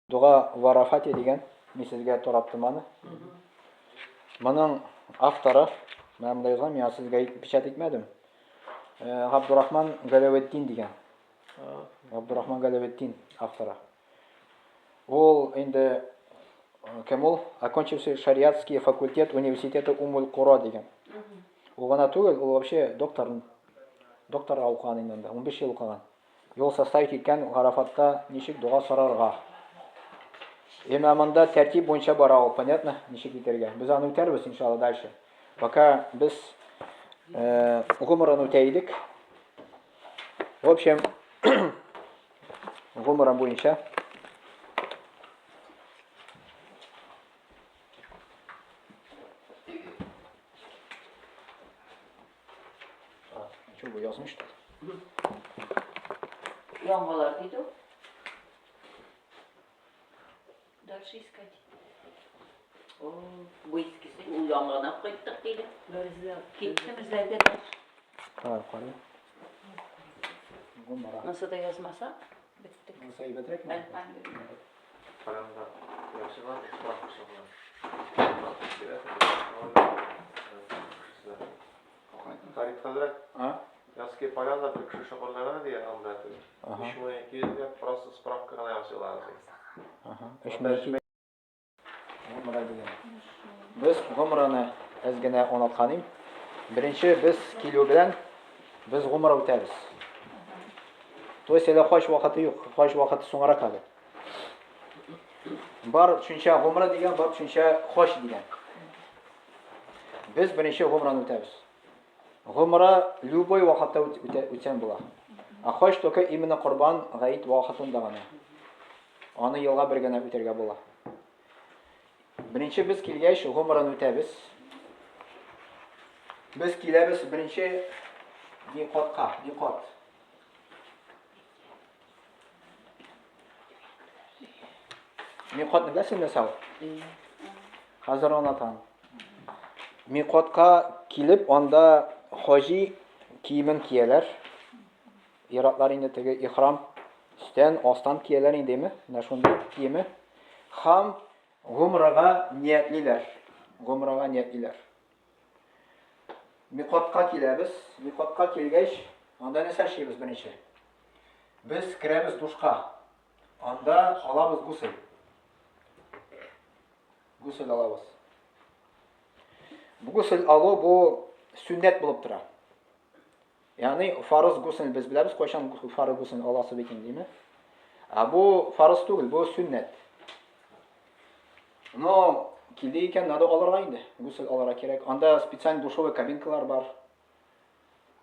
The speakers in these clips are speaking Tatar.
Дога в Арафате дигән, мин сезгә тараттым аны. Моның авторы, менә монда язган, мин сезгә печать итмәдем. Э, Габдурахман Галәветдин дигән. Габдурахман Галәветдин авторы. Ул инде э, кем ул? Окончивший шариатский факультет университета Умуль-Кура дигән. Ул гына түгел, ул вообще доктор, докторга укыган инде анда, 15 ел укыган. Юл составить иткән Гарафатта ничек дога сорарга? Имә монда тәртип буенча бара ул, понятно, ничек итәргә. Без аны үтәрбез, иншалла, дальше. Пока без э, гомерын үтә идек. В общем, гомерын буенча Что бу язмыш что Яңалар диде ул. Дальше искать. О, бу искесе, ул яңадан кайттык диде. Киттем эзләргә дальше. Карап карый. Гомара. Монысы да язмаса, беттек. Монысы әйбәтрәкме? Әлхәмдүлилләһ. Караңгы. Яхшы бар, справка бар. Фарид хәзрәт, А? Яски Поляна бер кеше шөгыльләнә дигән анда. Ага. 3200 гә просто справка гына ясыйлар ди. Ага. 3200. Гомра дигән. Без гомраны әз генә оныткан идем. Беренче без килү белән без гомра үтәбез. То есть әле хаҗ вакыты юк, хаҗ вакыты соңрак әле. Бар төшенчә гомра дигән, бар төшенчә хаҗ дигән. Без беренче гомраны үтәбез. Гомра любой вакытта үтсәң була. Ә хаҗ только именно корбан гаит вакытында гына. Аны елга бер генә үтәргә була. Беренче без килгәч, гомраны үтәбез. Без киләбез беренче микотка, микот. Микотны беләсеңме нәрсә ул? Хәзер аңлатам. Микотка килеп, анда хаҗи киемен кияләр. Иратлар инде теге ихрам өстән, астан кияләр инде, әйме? Менә шундый киеме. Хам гумрага ниятлиләр. Гумрага ниятлиләр. Микотка киләбез. Микотка килгәч, анда нәрсә эшлибез беренче? Без керәбез душка. Анда алабыз гусел. Гусел алабыз. Бу гусел алу бу сөннәт булып тора. Ягъни фарыз гусел без беләбез, кайчан фарыз гусел аласы бит инде, димме? Ә бу фарыз түгел, бу сөннәт. Но килде икән, надо алырга инде. Гусел алырга кирәк. Анда специаль душевой кабинкалар бар.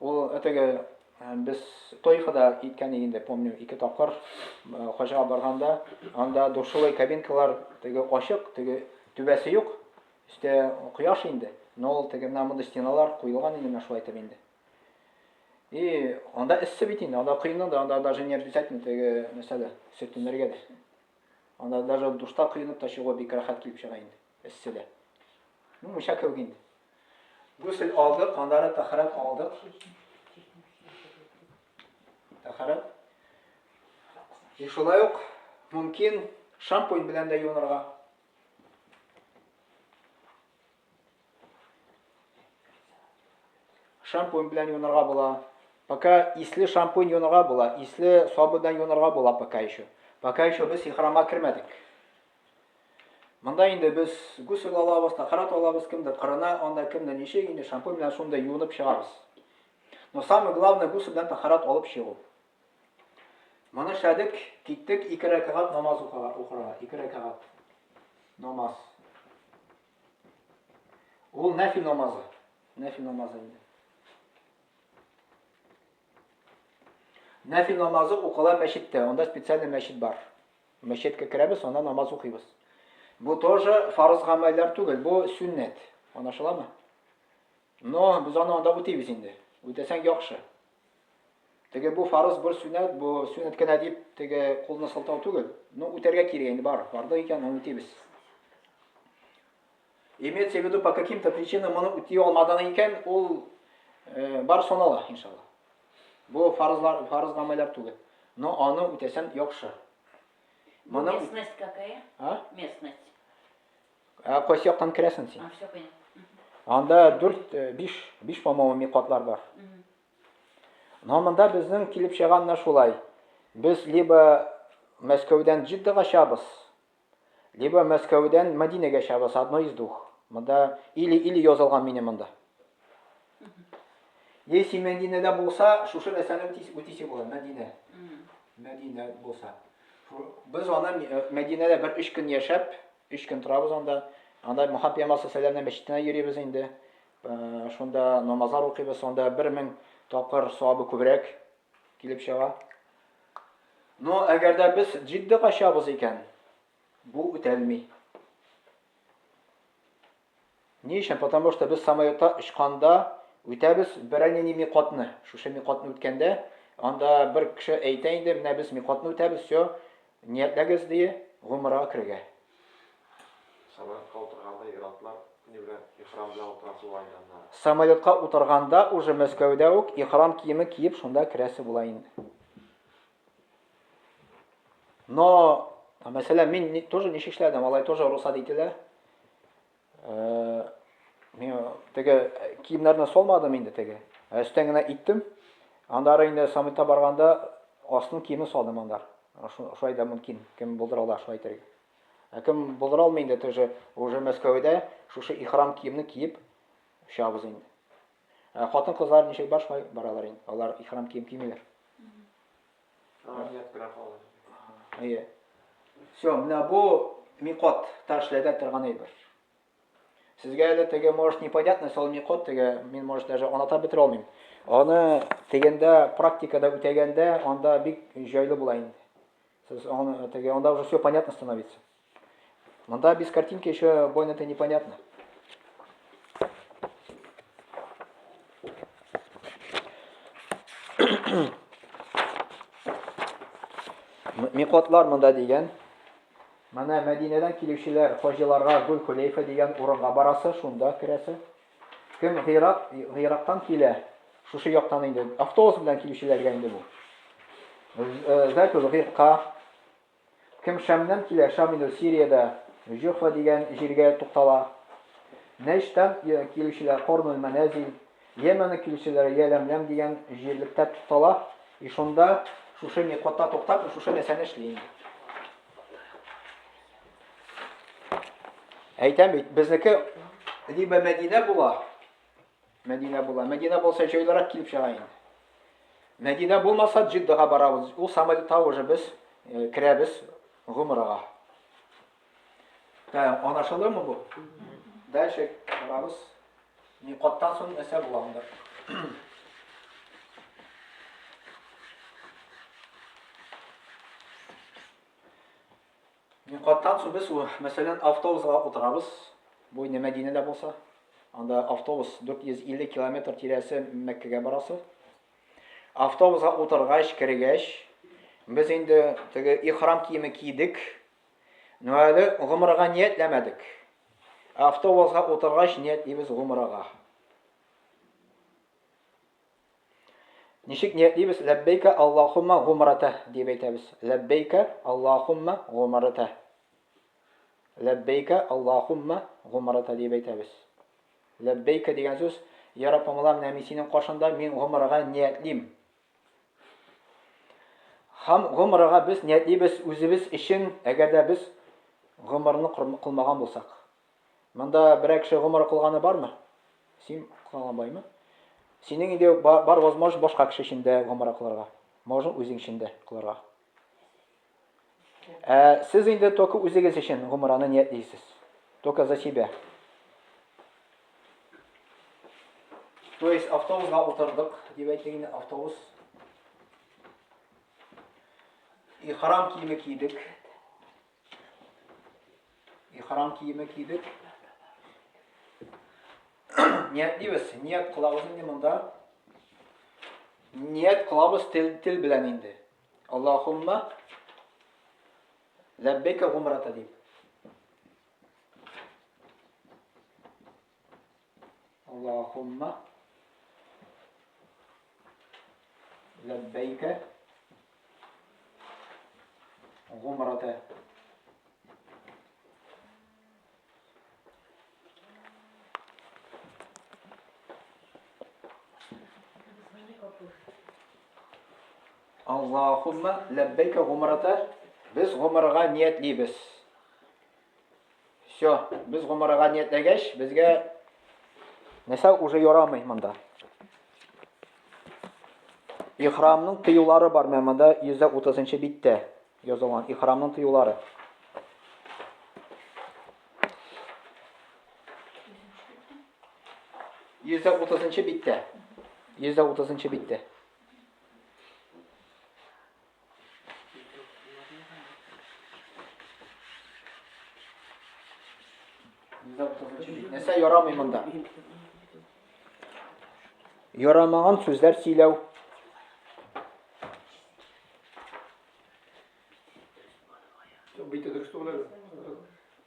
Ул әтеге э, без Тойфада иткән инде, помню, ике тапкыр э, хаҗга барганда, анда душевой кабинкалар теге ачык, теге түбәсе юк, өстә кояш инде. Но ул теге менә мондый стеналар куелган инде менә шулай итеп инде. И анда эссе бит инде, анда коену да, анда даже не обязательно теге нәрсә дә, сөртенергә дә. Анда даже душта коенып та чыгу бик рәхәт килеп чыга инде, эсседә. Ну, мунча кебек инде. Гусел алдык, аннары тәһарәт алдык. Тәһарәт. И шулай ук мөмкин шампунь белән дә юынырга. Шампунь белән юынырга була. Пока исле шампунь юынырга була, исле сабын белән юынырга була пока еще. Пока еще без ихрамга кермәдек. Монда инде без гусел алабыз, тахарат алабыз, кемдер кырына, анда кемдер ничек инде шампунь белән шунда юынып чыгабыз. Но самое главное гусел белән тахарат алып чыгу. Моны эшләдек, киттек ике рәкәгать намаз укырга, укырга, ике рәкәгать намаз. Ул нәфил намазы. Нәфил намазы инде. Нәфил намазы укыла мәчеттә, анда специальный мәчет бар. Мәчеткә керәбез, анда намаз укыйбыз. Бу тоже фарыз гамәлләр түгел, бу сөннәт. Аңлашыламы? Но без аны анда үтибез инде. Үтәсәң яхшы. Теге бу фарыз бер сөннәт, бу сөннәт кенә дип теге кулны сылтау түгел. Ну, үтәргә кирәк инде бар. Барды икән, аны үтибез. Имеется в виду, по каким-то причинам моны үти алмадың икән, ул э, бар санала, иншалла. Бу фарызлар, фарыз гамәлләр түгел. Но аны үтәсәң яхшы. Моны Местность какая? А? Местность. Ә кайсы яктан керәсең син? А, все понятно. Анда 4, 5, 5, по-моему, микатлар бар. Но монда безнең килеп чыган менә шулай. Без либо Мәскәүдән Джиддага чабыз, либо Мәскәүдән Мәдинәгә чабыз, одно из двух. Монда или-или язылган минем монда. Если Мәдинәдә булса, шушы нәрсәне үтисе була, Мәдинә. Мәдинә булса. Без аны э, Мәдинәдә бер өч көн яшәп, өч көн торабыз анда. Анда Мөхәммәд пәйгамбәр саллаллаһу мәчетенә йөрибез инде. Э, шунда намазлар укыйбыз, анда 1000 тапкыр савабы күбрәк килеп чыга. Но әгәр дә без җитди качабыз икән, бу үтәлми. Ни өчен? Потому что без самолетта очканда үтәбез берәр нинди микатны. Шушы микатны үткәндә, анда бер кеше әйтә инде, менә без микатны үтәбез, все, ниятләгез ди, гумрага керергә. Самолетка утырганда ир-атлар ни белән ихрам белән утырасы була инде аннары. Самолетка утырганда уже Мәскәүдә үк ихрам киеме киеп шунда керәсе була инде. Но, мәсәлән, мин тоже ничек эшләдем, алай тоже рөхсәт ителә. Э, мин теге киемнәрне салмадым инде теге. Ә өстән генә иттем. Аннары инде самолетта барганда астын киемен салдым андар. Шулай да мөмкин, кем булдыра ала шулай итәргә. Ә кем булдыра алмый инде тоже уже Мәскәүдә шушы ихрам киемне киеп очабыз инде. Ә хатын-кызлар ничек бар шулай баралар инде. Алар ихрам кием кимиләр. Ният белән калды. Әйе. Все, менә бу микот ташләдә торган әйбер. Сезгә әле теге, может, непонятно, сол микот теге, мин, может, даже аңлата бетерә алмыйм. Аны тегендә практикада үтәгәндә анда бик җайлы була инде. Сез аны теге анда уже все понятно становится. Монда без картинки еще больно это непонятно. Микотлар монда дигән. Менә Мәдинәдән килүчеләр хаҗиларга Гөл Хулейфа дигән урынга барасы, шунда керәсе. Кем Гыйрак, Гыйрактан килә, шушы яктан инде, автобус белән килүчеләргә инде бу. Зәтул Гыйрка. Кем Шамнан килә, Шам инде Сириядә, Җухфа дигән җиргә туктала. Нәҗдтән килүчеләр Корнул Мәнәзил, Йеменнән килүчеләр Яләмләм дигән җирлектә туктала. И шунда шушы микотта туктап, шушы нәрсәне эшли инде. Әйтәм бит, безнеке либо Мәдинә була, Мәдинә була. Мәдинә булса җайлырак килеп чыга инде. Мәдинә булмаса Джиддага барабыз. Ул самолетта уже без э, керәбез гомрага. Ә, аңлашылдымы бу? Дальше барабыз. Микоттан соң нәрсә була анда? Микоттан соң без, мәсәлән, автобусга утырабыз. Бу инде Мәдинәдә булса. Анда автобус 450 километр тирәсе Мәккәгә барасы. Автобусга утыргач, кергәч, без инде теге ихрам киеме кидек. Но әле гомрага ниятләмәдек. Автобусга утыргач ниятлибез гомрага. Ничек ниятлибез? Ләббәйкә Аллаһумма гумрата дип әйтәбез. Ләббәйкә Аллаһумма гумрата. Ләббәйкә Аллаһумма гумрата дип әйтәбез. Ләббәйкә дигән сүз, Я Раббым, Аллаһ, менә мин синең каршында мин гумрага ниятлим. Һәм гумрага без ниятлибез үзебез өчен, әгәр дә без гомерне кылмаган булсак. Монда берәр кеше гомер кылганы бармы? Син кылган баймы? Синең инде бар возможность башка кеше өчен дә гомер кылырга. Можно үзең өчен дә кылырга. Ә сез инде только үзегез өчен гомераны ниятлисез. Только за себя. То есть автобусга утырдык, дип әйтик инде, автобус. Ихрам киеме кидек. Ихрам киеме кидек. Ниятлибез, ният кылабыз инде монда. Ният кылабыз тел, тел белән инде. Аллаһумма ләббәйкә гумрата дип. Аллаһумма ләббәйкә. Гумрата. Аллаһумма ләббәйкә гумрата. Без гумрага ниятлибез. Все, без гумрага ниятләгәч, безгә нәрсә уже ярамый монда. Ихрамның тыюлары бар менә монда 130 биттә язылган ихрамның тыюлары. 130 биттә. 130 биттә. Нәрсә ярамый монда? Ярамаган сүзләр сөйләү. Бите дөрес түгел әле.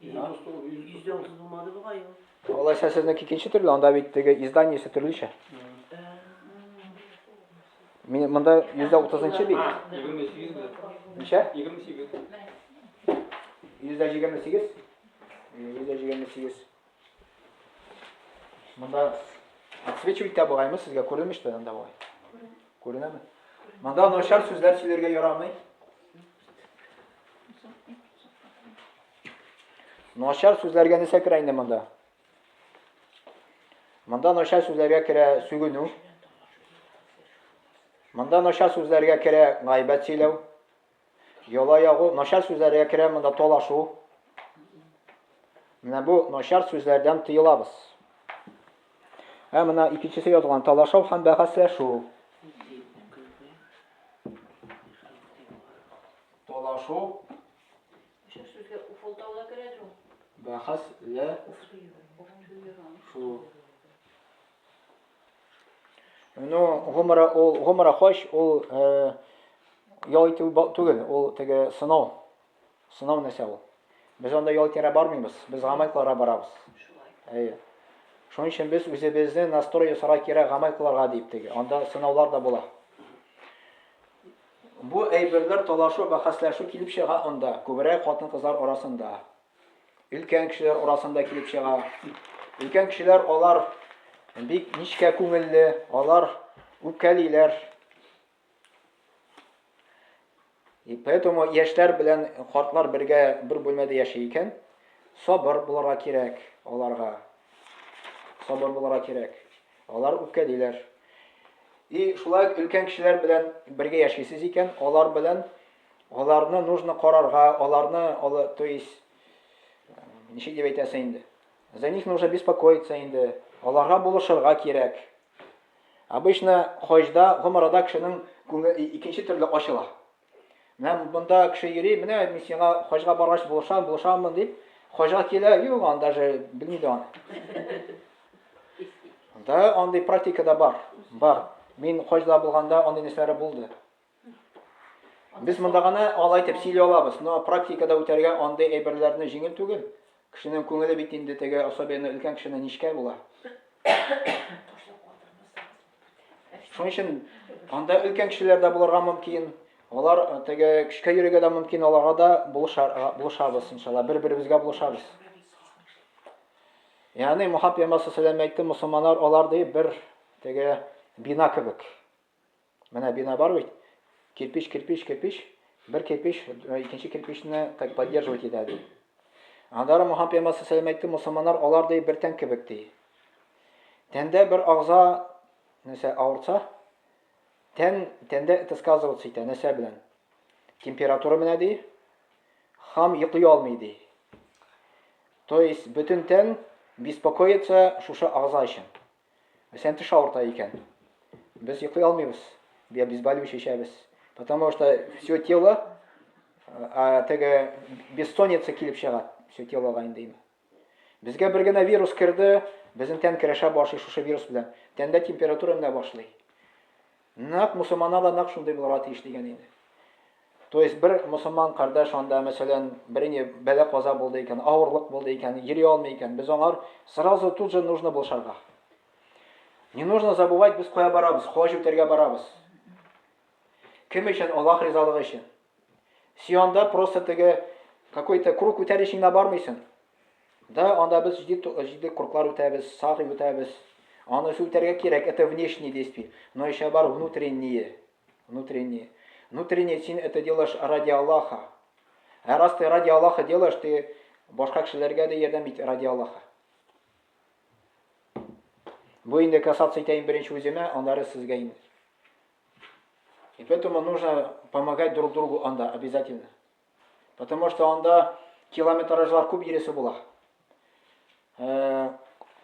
130 булмады бугай ул. Алайса сезнеке икенче төрле, анда бит теге изданиесе төрлечә. Мин монда 130 бит. 28 бит. Ничә? 28. 128. 128. Монда отсвечивать итә бугаймы сезгә күренми что анда бугай? Күренәме? Монда начар сүзләр сөйләргә ярамый. Начар сүзләргә нәрсә керә инде монда? Монда начар сүзләргә керә сүгенү. Монда начар сүзләргә керә гайбәт сөйләү. Яла ягу, начар сүзләргә керә монда талашу. Менә бу начар сүзләрдән тыелабыз. Ә менә икенчесе язылган талашу һәм бәхәсләшү. Талашу. Шул сүзгә уфылдау да керәдер ул. Бәхәсләшү. Ну, гомра ул, гомра хаҗ ул э, ял итү түгел, ул теге сынау. Сынау нәрсә ул. Без анда ял итәргә бармыйбыз, без гамәл кылырга барабыз. Әйе. Шуның өчен без үзебезне настрой ясарга кирәк гамәл кылырга дип теге. Анда сынаулар да була. Бу әйберләр талашу, бәхәсләшү килеп чыга анда, күбрәк хатын-кызлар арасында. Өлкән кешеләр арасында килеп чыга. Өлкән кешеләр алар бик нечкә күңелле, алар үпкәлиләр. И поэтому яшьләр белән картлар бергә бер бүлмәдә яши икән, сабыр булырга кирәк аларга. Сабыр булырга кирәк. Алар үпкәлиләр. И шулай ук өлкән кешеләр белән бергә яшисез икән, алар белән аларны нужно карарга, аларны, ала, то есть, ничек дип әйтәсең инде? За них нужно беспокоиться инде. Аларга булышырга кирәк. Обычно хаҗда, гомрада кешенең күңеле икенче төрле ачыла. Менә монда кеше йөри, менә мин сиңа хаҗга баргач булышам, булышамын дип, хаҗга килә, юк, аны даже белми дә аны. Да, андый практика да бар. Бар. Мин хаҗда булганда андый нәрсәләр булды. Без монда гына алай итеп сөйли алабыз, но практикада үтәргә андый әйберләрне җиңел түгел. Кешенең күңеле бит инде теге, особенно өлкән кешенең нечкә була. Шуның өчен анда өлкән кешеләр дә булырга мөмкин. Алар э, теге көчкә йөрергә дә мөмкин, аларга да булышар, э, булышабыз, иншалла, бер-беребезгә булышабыз. Ягъни Мухаммад пәйгамбәр саллаллаху әйтте, мусульманнар алар ди бер теге бина кебек. Менә бина бар бит. Кирпич, кирпич, кирпич. Бер кирпич э, икенче кирпичне так поддерживать итә ди. Аннары Мухаммад пәйгамбәр саллаллаху әйтте, мусульманнар алар ди бер тән кебек ди. Тәндә бер агза нәрсә авыртса, тән тәндә это сказываться итә нәрсә белән? Температура менә ди, хам йоклый алмый ди. То есть бөтен тән беспокоится шушы агза өчен. Мәсәлән, теш авырта икән. Без йоклый алмыйбыз. Без обезболивающий эчәбез. Потому что все тело а, теге бессонница килеп чыга. Все телога инде. Безгә бер генә вирус керде, безнең тән көрәшә башлый шушы вирус белән. Тәндә температура менә башлый. Нәкъ мусульманнар да нәкъ шундый булырга тиеш дигән инде. То есть бер мусульман кардәш анда, мәсәлән, берни бәла каза булды икән, авырлык булды икән, йөри алмый икән, без аңар сразу тут же нужно булышарга. Не нужно забывать, без кая барабыз, хаҗ үтәргә барабыз. Кем өчен? Аллаһ ризалыгы өчен. Син анда просто теге какой-то круг үтәр өчен генә бармыйсың. Да, анда без җиде, җиде круглар үтәбез, сагый үтәбез. Аны үтәргә кирәк, это внешние действия. Но еще бар внутренние. Внутренние. Внутренние син это делаешь ради Аллаха. Ә раз ты ради Аллаха делаешь, ты башка кешеләргә дә ярдәм ит ради Аллаха. Бу инде касаться итә беренче үземә, аннары сезгә инде. И поэтому нужно помогать друг другу анда обязательно. Потому что анда километражлар күп йөресе була. Э,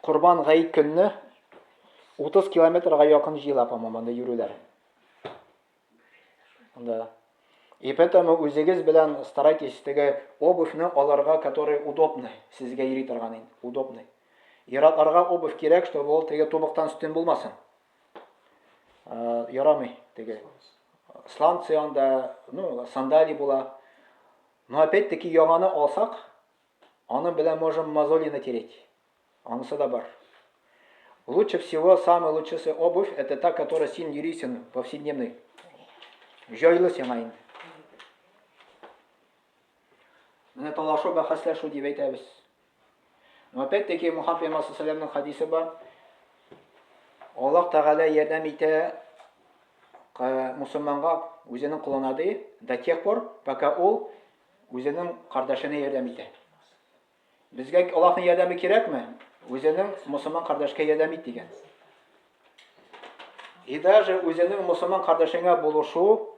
Корбан гаит көнне 30 километрга якын җыела, по-моему, анда йөрүләр. Да. И поэтому үзегез белән старайтесь теге обувьны аларга, который удобный, сезгә йөри торган инде, удобный. Ир-атларга обувь кирәк, чтобы ул теге тубыктан өстен булмасын. Э, ярамый теге. Сланцы анда, ну, сандали була. Но опять-таки яңаны алсак, аның белән можем мозоли натереть. Анысы да бар. Лучше всего, самая лучшая обувь, это та, которая син йөрисең повседневный. Җайлы сиңа инде. Менә талашу, бәхәсләшү дип әйтәбез. Но опять-таки Мухаммад пәйгамбәр саллаллаху хадисе бар. Аллаһ Тәгалә ярдәм итә мусульманга үзенең колына ди, до тех пор, пока ул үзенең кардәшенә ярдәм итә. Безгә Аллаһның ярдәме кирәкме? Үзенең мусульман кардәшкә ярдәм ит дигән. И даже үзенең мусульман кардәшеңә булышу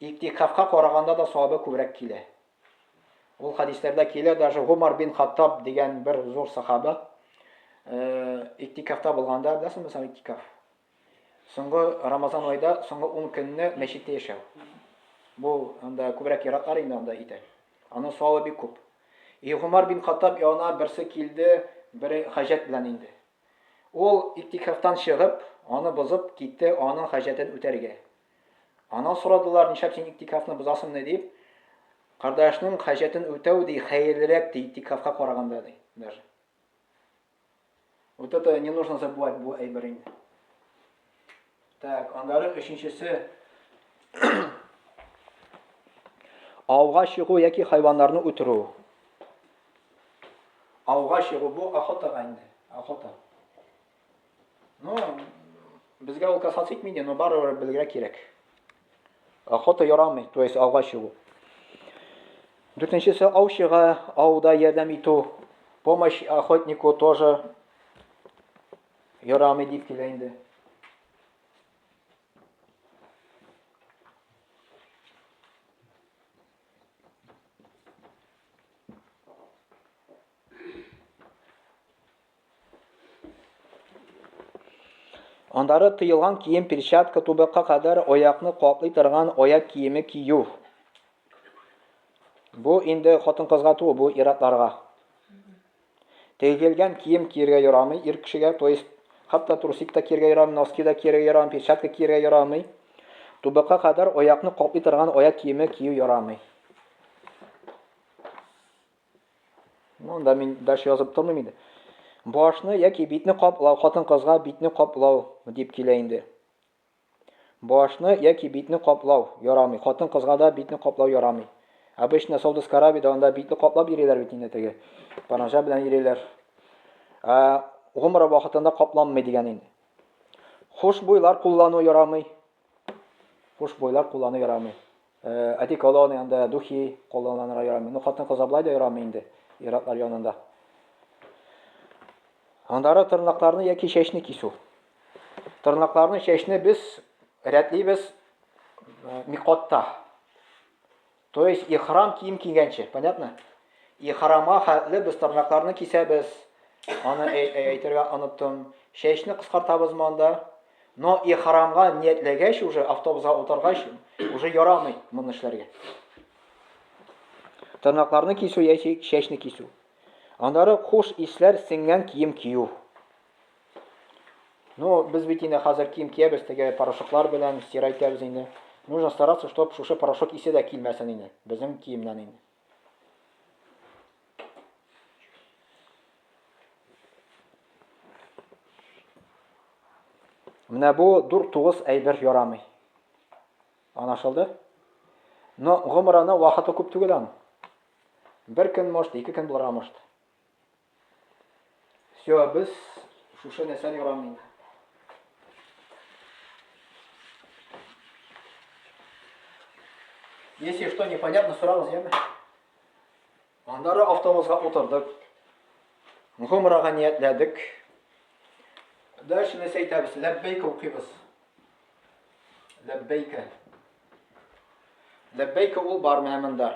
иктикафка караганда да савабы күбрәк килә. Ул хадисләрдә килә, даже Гумар бин Хаттаб дигән бер зур сахаба э, иктикафта булганда, беләсеңме син иктикаф? Соңгы Рамазан айда соңгы 10 көнне мәчеттә яшәү. Бу анда күбрәк иратлар инде анда итә. Аның савабы бик күп. И Гумар бин Хаттаб янына берсе килде, бер хаҗәт белән инде. Ул иктикафтан чыгып, аны бозып китте аның хаҗәтен үтәргә. Аннан сорадылар, нишләп син иктикафны бозасың ни дип. Кардәшнең хаҗәтен үтәү ди хәерлерәк ди иктикафка караганда ди даже. Вот это не нужно забывать бу әйбер инде. Так, аннары өченчесе ауга чыгу яки хайваннарны үтерү. Ауга чыгу бу охотага инде, охота. Ну, безгә ул касаться итми, но барыбер белергә кирәк. Охота ярамый, то есть ауга чыгу. Дүртенчесе аучыга ауда ярдәм итү. Помощь охотнику тоже ярамый дип килә инде. Андары тыелган кием перчатка тубыкка кадәр аякны каплый торган аяк киеме кию. Бу инде хатын-кызга түгел, бу ир-атларга. Тегелгән кием киергә ярамый ир кешегә, то есть хәтта трусик та киергә ярамый, носки да киергә ярамый, перчатка киергә ярамый. Тубыкка кадәр аякны каплый торган аяк киеме кию ярамый. Ну, анда мин дальше язып тормыйм инде. Башны яки битне каплау, хатын-кызга битне каплау дип килә инде. Башны яки битне каплау ярамый. Хатын-кызга да битне каплау ярамый. Обычно Саудовская Аравиядә анда битне каплап йөриләр бит инде теге. Паранжа белән йөриләр. Ә гомра вакытында капланмый дигән инде. Хушбуйлар куллану ярамый. Хушбуйлар куллану ярамый. Э, одеколон анда духи кулланырга ярамый. Ну, хатын-кызга болай да ярамый инде, ир-атлар янында. Аннары тырнакларны яки чәчне кисү. Тырнакларны, чәчне без рәтлибез э, микотта. То есть ихрам кием кигәнче, понятно? Ихрамга хәтле без тырнакларны кисәбез. Аны әйтергә оныттым. Чәчне кыскартабыз монда. Но ихрамга ниятләгәч уже автобусга утыргач, уже ярамый моны эшләргә. Тырнакларны кисү яки чәчне кисү. Аннары хуш исләр сеңгән кием кию. Ну, без бит инде хәзер кием киябез, теге порошоклар белән стирать итәбез инде. Нужно стараться, чтобы шушы порошок исе дә килмәсен инде, безнең киемнән инде. Менә бу дүрт тугыз әйбер ярамый. Анашылды? Но гомраның вакыты күп түгел аның. Бер көн может, ике көн булырга может. Все, без шушы нәрсәне ярамый инде. Если что непонятно, сорагыз, яме. Аннары автобусга утырдык. Гомрага ниятләдек. Дальше нәрсә әйтәбез? Ләббәйкә укыйбыз. Ләббәйкә. Ләббәйкә ул бар менә монда.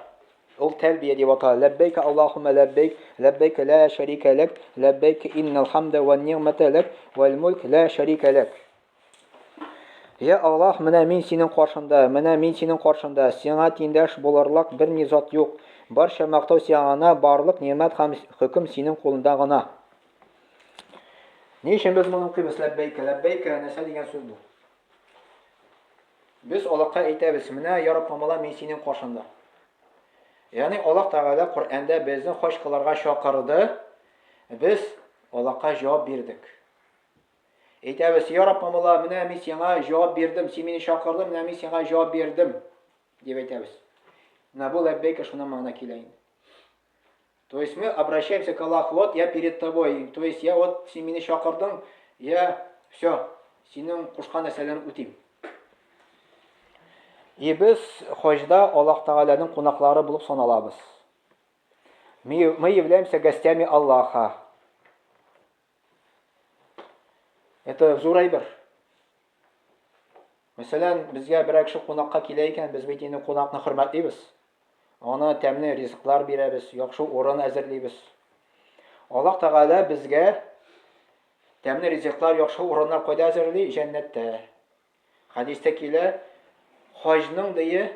Ул тәлбия дип атала. Ләббәйкә Аллаһумма ләббәйк, ләббәйкә ла шәрикә ләк, ләббәйкә иннал хамда ван нигъмата ләк, вәл мулк ла шәрикә ләк. Я Аллаһ, менә мин синең каршында, менә мин синең каршында, сиңа тиңдәш булырлык берни зат юк. Барча мактау сиңа гына, барлык нимәт һәм хөкем синең кулында гына. Ни өчен без моны укыйбыз? Ләббәйкә, ләббәйкә нәрсә дигән сүз бу? Без Аллаһка әйтәбез, менә, я Раббым Алла, мин синең каршында. Ягъни Аллаһ Тәгалә Коръәндә безне хаҗ кылырга чакырды, без Аллаһка җавап бирдек. Әйтәбез, я Раббым Алла, менә мин сиңа җавап бирдем, син мине чакырдың, менә мин сиңа җавап бирдем, дип әйтәбез. Менә бу ләббәйкә шуның мәгънә килә инде. То есть мы обращаемся к Аллаху, вот я перед тобой, то есть я вот син мине чакырдың, я все, синең кушкан нәрсәләрне үтим. И без хаҗда Аллаһ Тәгаләнең кунаклары булып саналабыз. Мы являемся гостями Аллаха. Это зур әйбер. Мәсәлән, безгә берәр кеше кунакка килә икән, без бит инде кунакны хөрмәтлибез. Аны тәмле ризыклар бирәбез, яхшы урын әзерлибез. Аллаһ Тәгалә безгә тәмле ризыклар, яхшы урыннар кайда әзерли? Җәннәттә. Хәдистә килә, хаҗның дие,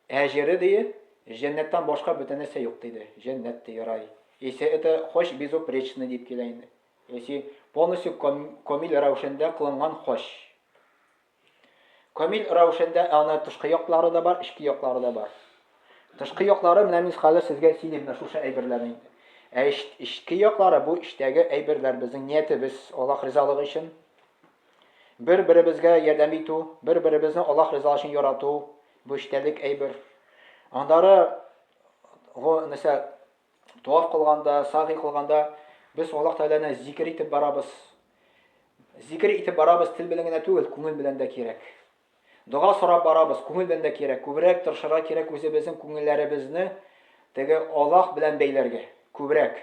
әҗере дие, җәннәттән башка бүтән нәрсә юк диде. Җәннәт ди, ярай. Если это хаҗ безупречный дип килә инде. Если полностью камил рәвешендә кылынган хаҗ. Камил рәвешендә аны тышкы яклары да бар, эчке яклары да бар. Тышкы яклары менә мин хәзер сезгә сөйлим менә шушы әйберләрне инде. Ә эчке яклары бу эчтәге әйберләр безнең ниятебез Аллаһ ризалыгы өчен. Бер-беребезгә ярдәм итү, бер-беребезне Аллаһ ризалыгы өчен ярату, бу эчтәлек әйбер. Аннары нәрсә Таваф кылганда, сагый кылганда без Аллаһ Тәгаләне зикер итеп барабыз. Зикер итеп барабыз тел белән генә түгел, күңел белән дә кирәк. Дога сорап барабыз, күңел белән дә кирәк. Күбрәк тырышырга кирәк үзебезнең күңелләребезне теге Аллаһ белән бәйләргә. Күбрәк.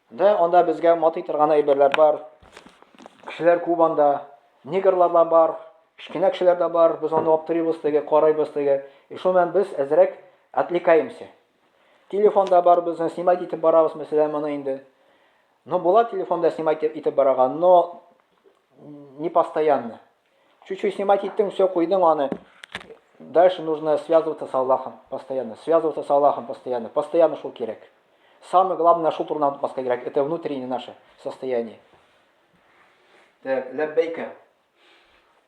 Да, анда безгә матый торган әйберләр бар. Кешеләр күп анда. Негрлар да бар, кечкенә кешеләр дә бар. Без аны аптырыйбыз теге, карыйбыз теге. И шул белән без әзрәк отвлекаемся. Телефон да бар безнең, снимать итеп барабыз, мәсәлән, моны инде. Ну, була телефонда снимать итеп барырга, но не постоянно. Чуть-чуть снимать иттең, все, куйдың аны. Дальше нужно связываться с Аллахом постоянно. Связываться с Аллахом постоянно. Постоянно шул кирәк. Самое главное, шул турында онытмаска кирәк. Это внутреннее наше состояние. Так, ләббәйкә.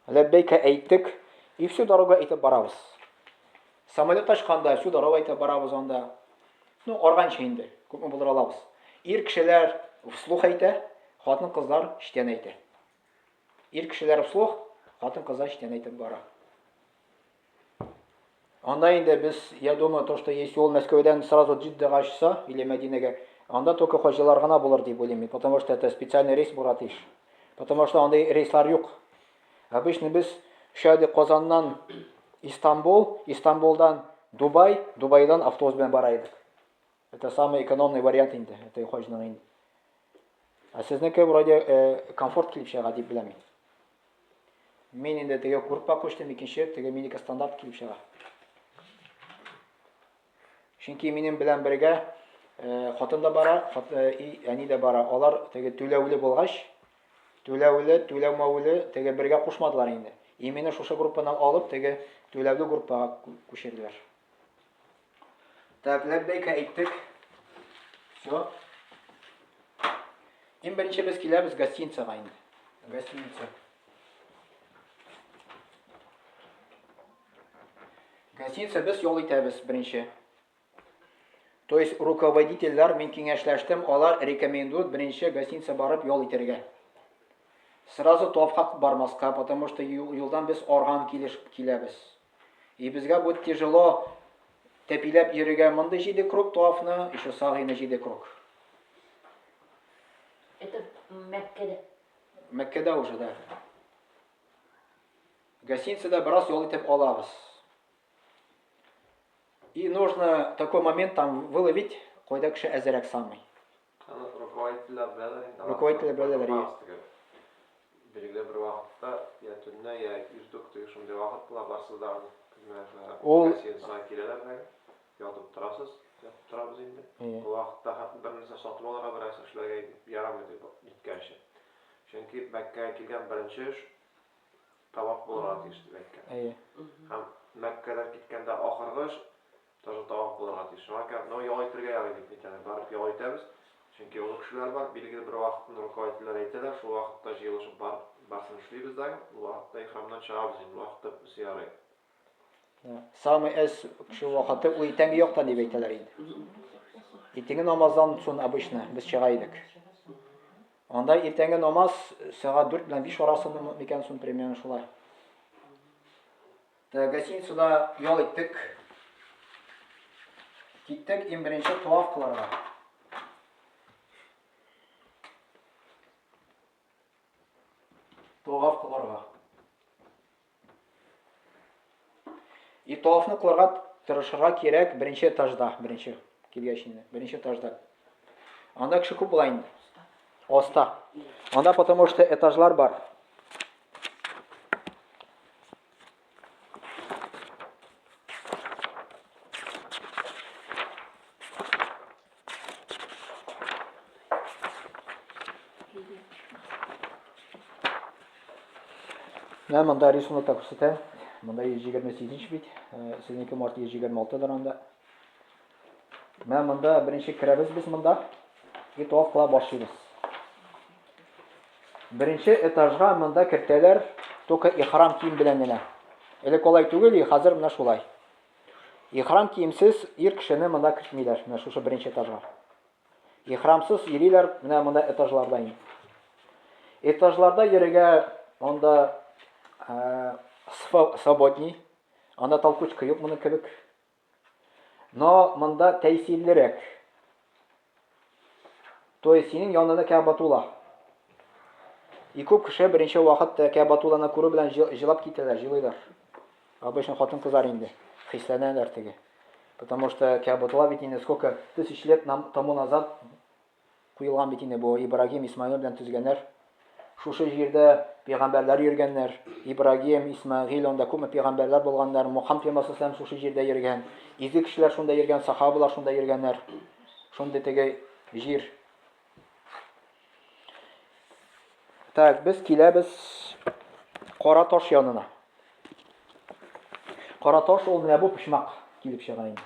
Ләббәйкә әйттек. И всю дорогу әйтеп барабыз. Самолет очканда всю дорогу әйтеп барабыз анда. Ну, арганчы инде, күпме булдыра алабыз. Ир кешеләр вслух әйтә, хатын-кызлар эчтән әйтә. Ир кешеләр вслух, хатын-кызлар эчтән әйтеп бара. Анда инде без, я думаю, то, что если ул Мәскәүдән сразу Джиддага очса или Мәдинәгә, анда только хаҗилар гына булыр дип уйлыйм мин, потому что это специальный рейс булырга тиеш. Потому что андый рейслар юк. Обычно без оча идек Казаннан Истанбул, Истанбулдан Дубай, Дубайдан автобус белән бара идек. Это самый экономный вариант инде, это хаҗның инде. Ә сезнеке вроде э, комфорт килеп чыга дип беләм мин. Мин инде теге группа күчтем, икенче теге минеке стандарт килеп чыга. Чөнки минем белән бергә э, хатын да бара, хат, э, и әни дә бара. Алар теге түләүле булгач, түләүле, түләүмәүле теге бергә кушмадылар инде. И мине шушы группадан алып, теге түләүле группага күчерделәр. Так, ләббәйкә әйттек. Все. Иң беренче без киләбез гостиницага инде. Гостиница. Гостиница без ял итәбез беренче. То есть руководительләр мин киңәшләштем, алар рекомендуют беренче гостиница барып ял итәргә. Сразу тавафка бармаска, потому что юлдан без арган килеш киләбез. И безгә будет тяжело тәпиләп йөрергә мондый җиде круг тавафны, еще сагыйны җиде круг. Это Мәккәдә. Мәккәдә уже, да. Гостиницада бераз ял итеп алабыз. И нужно такой момент там выловить, кайда кеше әзерәк самый. Аны руководительләр беләләр инде. Руководительләр беләләр, иә. Билгеле бер вакытта, я төнлә, я иртүк теге шундый вакыт була, барсыз да Ул гостиницага киләләр дә, ятып торасыз, ятып торабыз инде. Ул вакытта бер нәрсә сатып алырга, бер нәрсә эшләргә ярамый дип ниткәнче. Чөнки Мәккәгә килгән беренче эш таваф булырга тиеш дип әйткән. Әйе. Һәм Мәккәдән киткәндә ахыргы эш тоже таваф булырга тиеш. Шуңа күрә, ну, ял итәргә ярый дип әйтәләр. Барып ял итәбез. Чөнки олы кешеләр бар, билгеле бер вакытны руководительләр әйтәләр, шул вакытта җыелышып барып, барсын эшлибез дә, ул вакытта ихрамнан чыгабыз инде, ул вакытта без ярый. Самый әз кеше вакыты ул иртәнге яктан дип әйтәләр инде. Иртәнге намаздан соң обычно без чыга идек. Анда иртәнге намаз сәгать 4 белән 5 арасында микән соң примерно шулай. Гостиницада ял иттек. Киттек иң беренче таваф кылырга. Таваф кылырга. И тавафны кылырга тырышырга кирәк беренче этажда, беренче килгәч инде, беренче этажда. Анда кеше күп була инде. Оста. Анда потому что этажлар бар. Менә монда рисунок та күрсәтә. Монда 128 бит. Э, сезнеке может 126 дыр анда. Менә монда беренче керәбез без монда. И таваф кыла башлыйбыз. Беренче этажга монда кертәләр только ихрам кием белән генә. Элек алай түгел, и хәзер менә шулай. Ихрам киемсез ир кешене монда кертмиләр, менә шушы беренче этажга. Ихрамсыз йөриләр менә монда этажларда инде. Этажларда йөрергә анда э, свободней, анда толкучка юк моның кебек. Но монда тәэсирлерәк. То есть синең янында Кәгъбатулла. И күп кеше беренче вакыт Кәгъбатулланы күрү белән җылап китәләр, җылыйлар. Обычно хатын-кызлар инде хисләнәләр теге. Потому что Кәгъбатулла бит инде сколько тысяч лет нам тому назад Куелган бит инде бу Ибрагим, Исмагыйл белән төзегәннәр. Шушы җирдә пәйгамбәрләр йөргәннәр. Ибрагим, Исмагыйл, анда күпме пәйгамбәрләр булганнар. Мухаммад пәйгамбәр саллаллаху шушы җирдә йөргән. Изге кешеләр шунда йөргән, сахабалар шунда йөргәннәр. Шундый теге җир. Так, без киләбез кара таш янына. Кара таш ул менә бу почмак килеп чыга инде.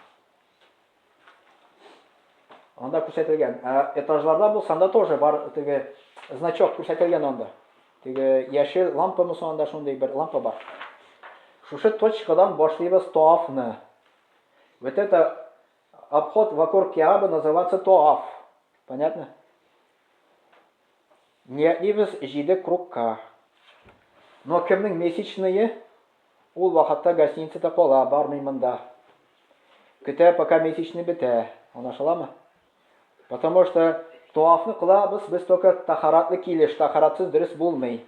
Анда күрсәтелгән. Ә этажларда булса, анда тоже бар теге значок күрсәтелгән анда. Теге яшел лампамы соң анда шундый бер лампа бар. Шушы точкадан башлыйбыз тоафны. Вот это обход вокруг Киабы называется тоаф. Понятно? Ниятлибез җиде кругка. Но кемнең месячные, ул вакытта гостиницада кала, бармый монда. Көтә, пока месячный бетә. Аңлашыламы? Потому что туафны кылабыз без только тахаратлы килеш, тахаратсыз дөрес булмый.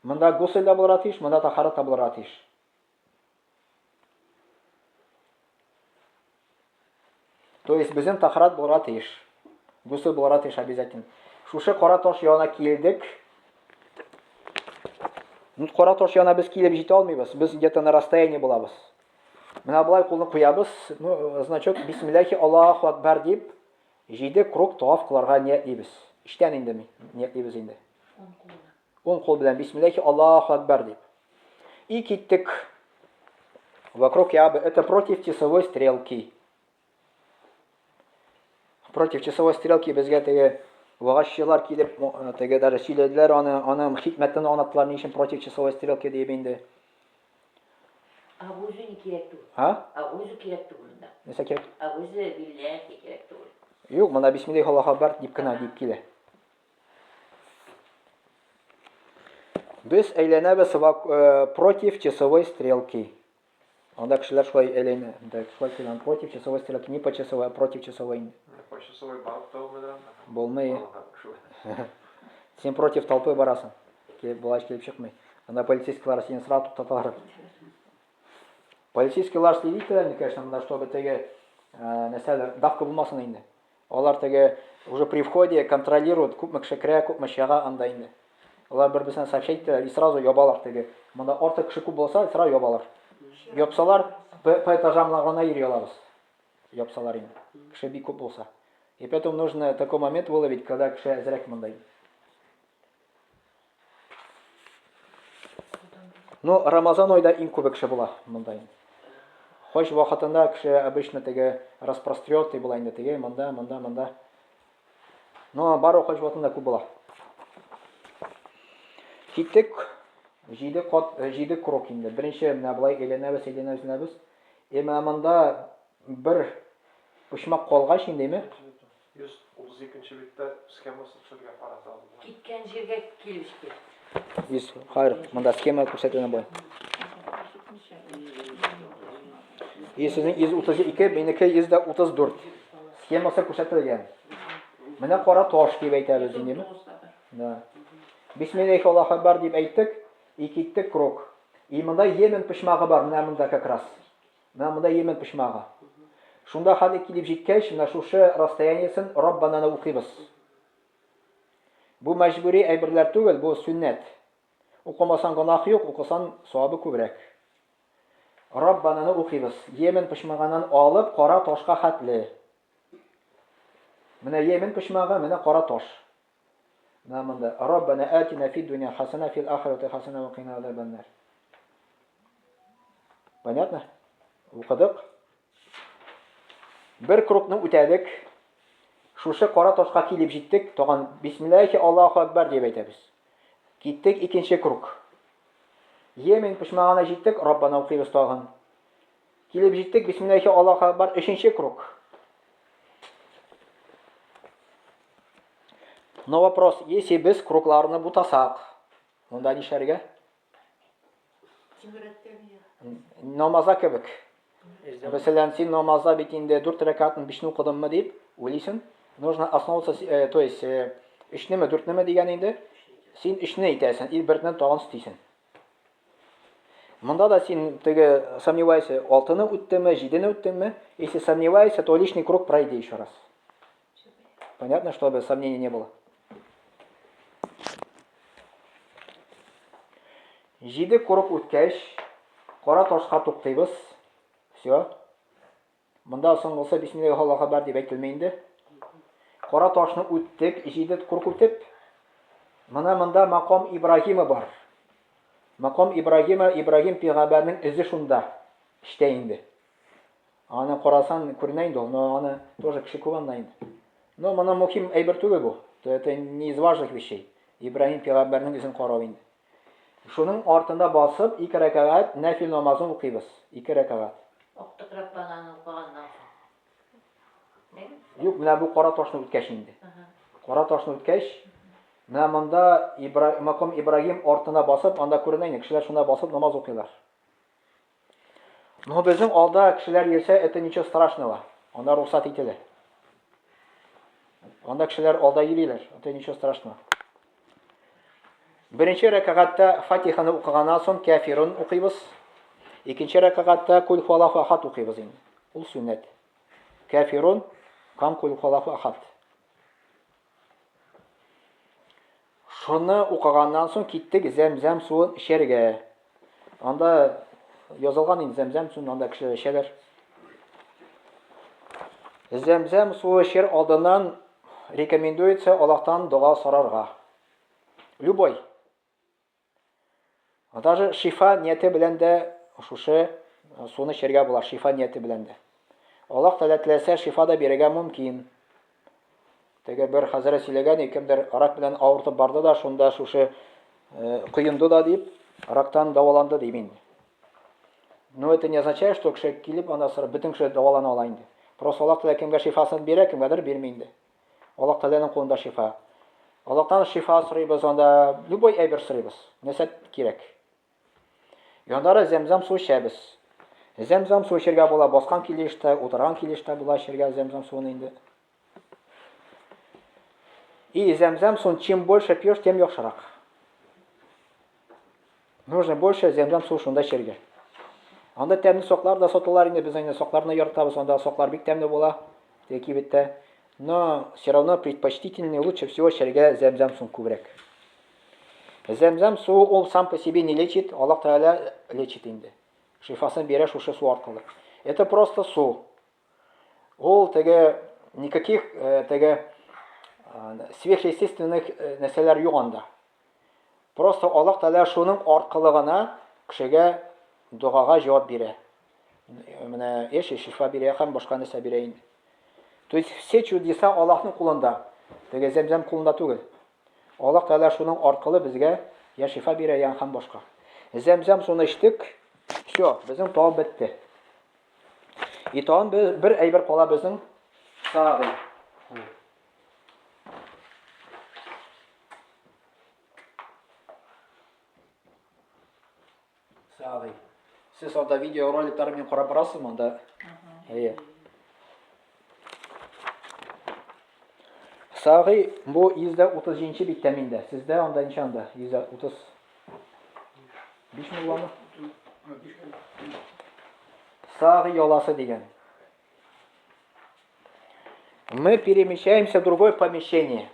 Монда гусел да булырга тиеш, монда тахарат та булырга тиеш. То есть безнең тахарат булырга тиеш. Гусел булырга тиеш обязательно. Шушы кара таш янына килдек. Ну, кара таш янына без килеп җитә алмыйбыз. Без где-то на расстоянии булабыз. Менә болай кулны куябыз. Ну, значок бисмиллахи Аллаһу акбар дип җиде круг таваф кыларга ниятлибез. Эштән инде ниятлибез инде. Уң кул белән бисмиллахи Аллаһу акбар дип. И киттек. Вокруг Каабы. Это против часовой стрелки. Против часовой стрелки безгә теге вагазчылар килеп, теге даже сөйләделәр аны, аның хикмәтен аңлаттылар, ни өчен против часовой стрелки дип инде. Агузы не кирәк түгел. А? Агузы кирәк түгел монда. Нәрсә кирәк? Агузы билләһи кирәк түгел. Юк, монда бисмиллахи Аллаһу акбар дип кенә дип килә. Без әйләнәбез э, против часовой стрелки. Анда кешеләр шулай әйләнә. Анда шулай килгән против часовой стрелки, не по часовой, а против часовой инде. По часовой барып та булмый да. Булмый. Син против толпы барасың. Килеп болай килеп чыкмый. Анда полицейскийлар сине сразу туктаталар. Полицейскийлар следить итәләр, конечно, монда, чтобы теге э, нәрсәдер, давка булмасын инде. Алар теге уже при входе контролируют, күпме кеше керә, күпме чыга анда инде. Алар бер-берсенә сообщать итәләр и сразу ябалар теге. Монда артык кеше күп булса, сразу ябалар. Япсалар, по, по этажам гына йөри алабыз. Япсалар инде. Кеше бик күп булса. И поэтому нужно такой момент выловить, когда кеше әзрәк монда. Ну, Рамазан айда иң күбе кеше була монда инде. Хаҗ вакытында кеше обычно теге распростретый була инде теге монда, монда, монда. Но бары хаҗ вакытында күп була. Киттек. Җиде кат, э, җиде круг инде. Беренче менә болай әйләнәбез, әйләнәбез, әйләнәбез. И менә монда бер почмак калгач индеме? 132 нче биттә схемасы төшергән фараз алынды. Киткән җиргә килеп җитә. 100, хәер, монда схема күрсәтелгән болай. И сезнең 132, минеке 134. Схемасы күрсәтелгән. Менә кара таш дип әйтәбез инде. Да. Бисмиллахи Аллаһу акбар дип әйттек, и киттек круг. И монда Йемен почмагы бар, менә монда как раз. Менә монда Йемен почмагы. Шунда хәле килеп җиткәч, менә шушы расстояниесен Раббананы укыйбыз. Бу мәҗбүри әйберләр түгел, бу сөннәт. Укымасаң гөнаһ юк, укысаң савабы күбрәк. Раббананы укыйбыз. Йемен почмагыннан алып кара ташка хәтле. Менә Йемен почмагы, менә кара таш. Менә монда Раббана атина фид дөнья хасана фил ахирати хасана ва кина азабаннар. Понятно? Укыдык. Бер кругны үтәдек. Шушы кара ташка килеп җиттек. Тагын бисмиллахи Аллаһу акбар дип әйтәбез. Киттек икенче круг. Йемен почмагына җиттек, Раббана укыйбыз тагын. Килеп җиттек, бисмиллахи Аллаһу акбар, өченче круг. Но вопрос, если без кругларны бутасак, монда нишләргә? Намаза кебек. Мәсәлән, син намазда бит инде 4 рәкәтне 5-не укыдыммы дип уйлыйсың. Нужно основываться, э, то есть, 3-неме, э, 4-неме дигән инде. Син 3-не әйтәсең, и 1-не тагын өстисең. Монда да син теге сомневайся, 6-ны үттеме, 7-не үттеңме? Если сомневайся, то лишний круг пройди еще раз. Понятно, чтобы сомнений не было. Җиде круг үткәч, кара ташка туктыйбыз. Все. Монда соңгысы бисмиллаһи Аллаһу акбар дип әйтелми инде. Кара ташны үттек, җиде круг үтеп. Менә монда маком Ибраһима бар. Маком Ибраһима, Ибраһим пәйгамбәрнең эзе шунда. Эчтә инде. Аны карасан күренә инде ул, но аны тоже кеше күп анда инде. Но моны мөһим әйбер түгел бу. То это не из важных вещей. Ибраһим пәйгамбәрнең үзен карау инде. Шуның артында басып, ике рәкәгать нәфил намазын укыйбыз. Ике рәкәгать. Актык Раббананы укыганнан соң. Юк, менә бу кара ташны үткәч инде. Кара ташны үткәч, менә монда Ибра... Маком Ибрагим артына басып, анда күренә инде, кешеләр шунда басып намаз укыйлар. Но безнең алда кешеләр йөрсә, это ничего страшного. Анда рөхсәт ителә. Анда кешеләр алда йөриләр, это ничего страшного. Беренче рәкәгатьтә Фатиханы укыганнан соң Кәфирун укыйбыз. Икенче рәкәгатьтә Кул хуаллаху ахад укыйбыз инде. Ул сөннәт. Кәфирун кам Кул хуаллаху ахад. Шуны укыганнан соң киттек зәмзәм суын эчәргә. Анда язылган инде зәмзәм суын анда кешеләр эчәләр. Зәмзәм суы эчәр алдыннан рекомендуется Аллаһтан дога сорарга. Любой. А даже шифа нияте белән дә шушы э, суны эчәргә була, шифа нияте белән дә. Аллаһ Тәгалә теләсә шифа да бирергә мөмкин. Теге бер хәзрәт сөйләгән, кемдер рак белән авыртып барды да, шунда шушы э, коенды да дип, рактан дәваланды дип инде. Но это не означает, что кеше килеп анда сорап бөтен кеше дәвалана ала инде. Просто Аллаһ Тәгалә кемгә шифасын бирә, кемгәдер бирми инде. Аллаһ Тәгаләнең кулында шифа. Аллаһтан шифа сорыйбыз, анда любой әйбер сорыйбыз. Нәрсә кирәк. Яннары зәмзәм су эчәбез. Зәмзәм суы эчәргә була, баскан килеш тә, утырган килеш тә була эчәргә зәмзәм суын инде. И зәмзәм суын чем больше пьешь, тем яхшырак. Нужно больше зәмзәм суы шунда эчәргә. Анда тәмле соклар да сатылар инде, без инде сокларны яратабыз, анда соклар бик тәмле була, теге кибеттә. Но все равно предпочтительнее лучше всего эчәргә зәмзәм суын күбрәк. Зәмзәм суы ул сам по себе не лечит, Аллаһ Тәгалә лечит инде. Шифасын бирә шушы су аркылы. Это просто су. Ул теге никаких э, теге э, сверхъестественных э, нәрсәләр юк анда. Просто Аллаһ Тәгалә шуның аркылы гына кешегә догага җавап бирә. Менә эш шифа бирә һәм башка нәрсә бирә инде. То есть все чудеса Аллаһның кулында. Теге зәмзәм кулында түгел. Аллаһ Тәгалә шуның аркылы безгә я шифа бирә, я һәм башка. Зәмзәм суны эчтек, все, безнең тау бетте. И тагын бер, бер әйбер кала безнең сагый. Сагый. Сез анда видеороликлар мин карап барасызмы анда? Әйе. Сагый бу 137 биттә миндә. Сездә анда ничә анда? 135 буламы? Сагый яласы дигән. Мы перемещаемся в другое помещение.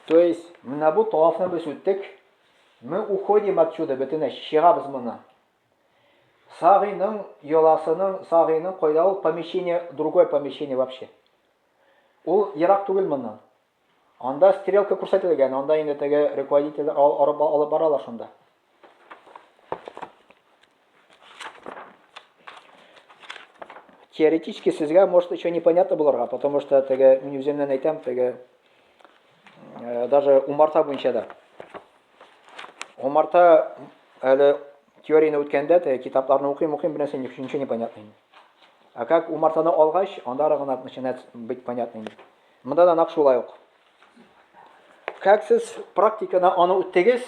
То есть, менә бу тавафны без үттек. Мы уходим отсюда, бөтенләй чыгабыз моннан. Сагыйның йоласының, сагыйның кайда ул помещение, другое помещение вообще. Ул ерак түгел моннан. Анда стрелка күрсәтелгән, анда инде теге руководитель алып баралар шунда. Теоретически сезгә может еще непонятно булырга, потому что теге мин үземнән әйтәм, теге э, даже умарта буенча да. Умарта әле теорияне үткәндә теге китапларны укыйм, укыйм, бер нәрсә ничего не понятно. А как умартаны алгач, анда гына начинает быть понятно. Монда да нәкъ шулай ук. Как сез практикада аны үттегез,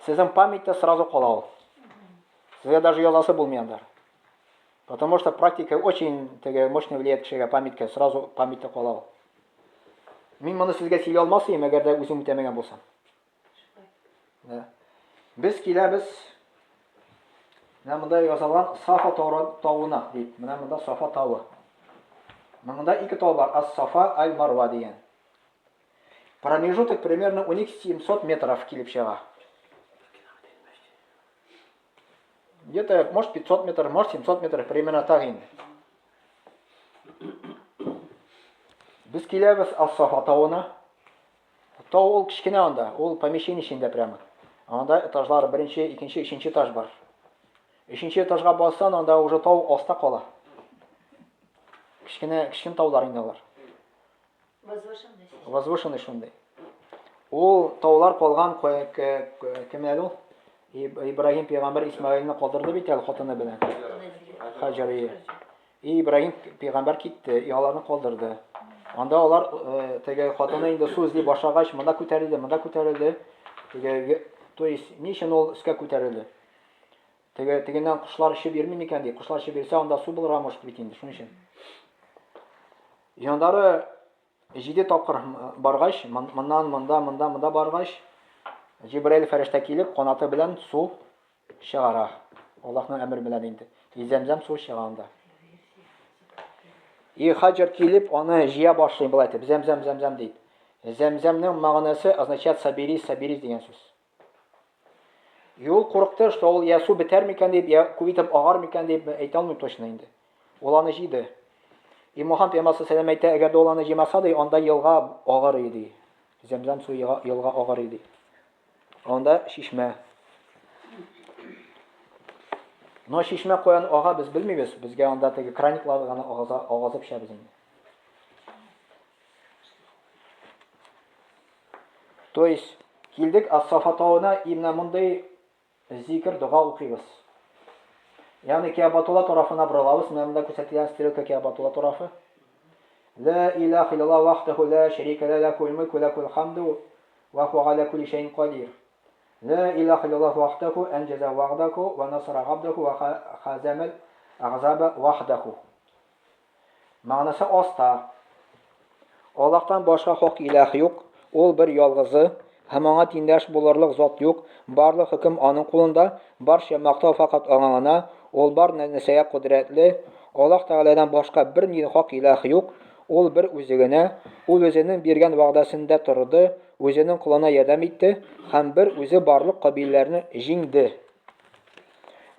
сезнең памятьта сразу кала ул. Сезгә даже язасы булмый анда. Потому что практика очень теге мощно влияет кешегә памятька, сразу памятьта кала ул. Мин моны сезгә сөйли алмас идем, әгәр дә үзем үтәмәгән булсам. Да. Без киләбез Менә монда язылган Сафа тавына дип. Менә монда Сафа тавы. Монда ике тау бар, Ас-Сафа, Аль-Марва дигән. Промежуток примерно 12700 метров килеп чыга. Где-то, может, 500 метров, может, 700 метров, примерно так инде. Без киләбез Ас-Сафа тавына. Тау ул кечкенә анда, ул помещение эчендә прямо. Анда этажлар беренче, икенче, өченче этаж бар. Өченче этажга бассан, анда уже тау аста кала. Кечкенә, кечкенә таулар инде алар. Возвышенный. Возвышенный шундый. Ул таулар калган кем әле ул? Ибраһим пәйгамбәр Исмаилне калдырды бит әле хатыны белән. Хаҗар. И Ибраһим пәйгамбәр китте, и аларны калдырды. Анда алар э, теге хатыны инде су эзли башлагач, монда күтәрелде, монда күтәрелде. Теге, то есть, ни өчен ул өскә күтәрелде? Теге тегеннән кошлар эчеп йөрми микән ди. Кошлар эчеп йөрсә, анда су булырга может бит инде, шуның өчен. Яннары җиде тапкыр баргач, моннан монда, монда, монда баргач, Җибраил фәрештә килеп, канаты белән су чыгара. Аллаһның әмере белән инде. И зәмзәм суы чыга анда. И Хаҗар килеп, аны җыя башлый болай итеп, зәмзәм, зәмзәм дип. Зәмзәмнең мәгънәсе означает соберись, соберись дигән сүз. И ул курыкты, что ул я су бетәр микән дип, я күп итеп агар микән дип әйтә алмыйм точно инде. Ул аны җыйды. И Мухаммад пәйгамбәр саллаллаху әйтә, әгәр дә ул аны җыймаса ди, анда елга агар иде. Зәмзәм суы елга агар иде. Анда чишмә. Но чишмә каян ага без белмибез. Безгә анда теге краниклар гына агаза, агазып эчәбез инде. То есть килдек Ас-Сафа тавына и менә мондый зикр дога укыйбыз. Ягъни Кәбатулла тарафына борылабыз. Менә монда күрсәтелгән стрелка Кәбатулла тарафы. Ла илаха иллаллах вахдаху ла шәрикә лә ләхул мөлку вә ләхул хамду вә һуә галә кулли шәйин кадир. Ла илаха иллаллах вахдаху әнҗәзә вәгъдәху вә насара габдәху вә хазамал әгъзаба вахдаху. Мәгънәсе аста. Аллаһтан башка хак илаһ юк, ул бер ялгызы, һәм аңа тиңдәш булырлык зат юк, барлык хөкем аның кулында, барча мактау фәкать аңа гына, ул бар нәрсәгә кодрәтле, Аллаһ Тәгаләдән башка бернинди хак илаһ юк, ул бер үзе генә, ул үзенең биргән вәгъдәсендә торды, үзенең колына ярдәм итте һәм бер үзе барлык кабиләләрне җиңде.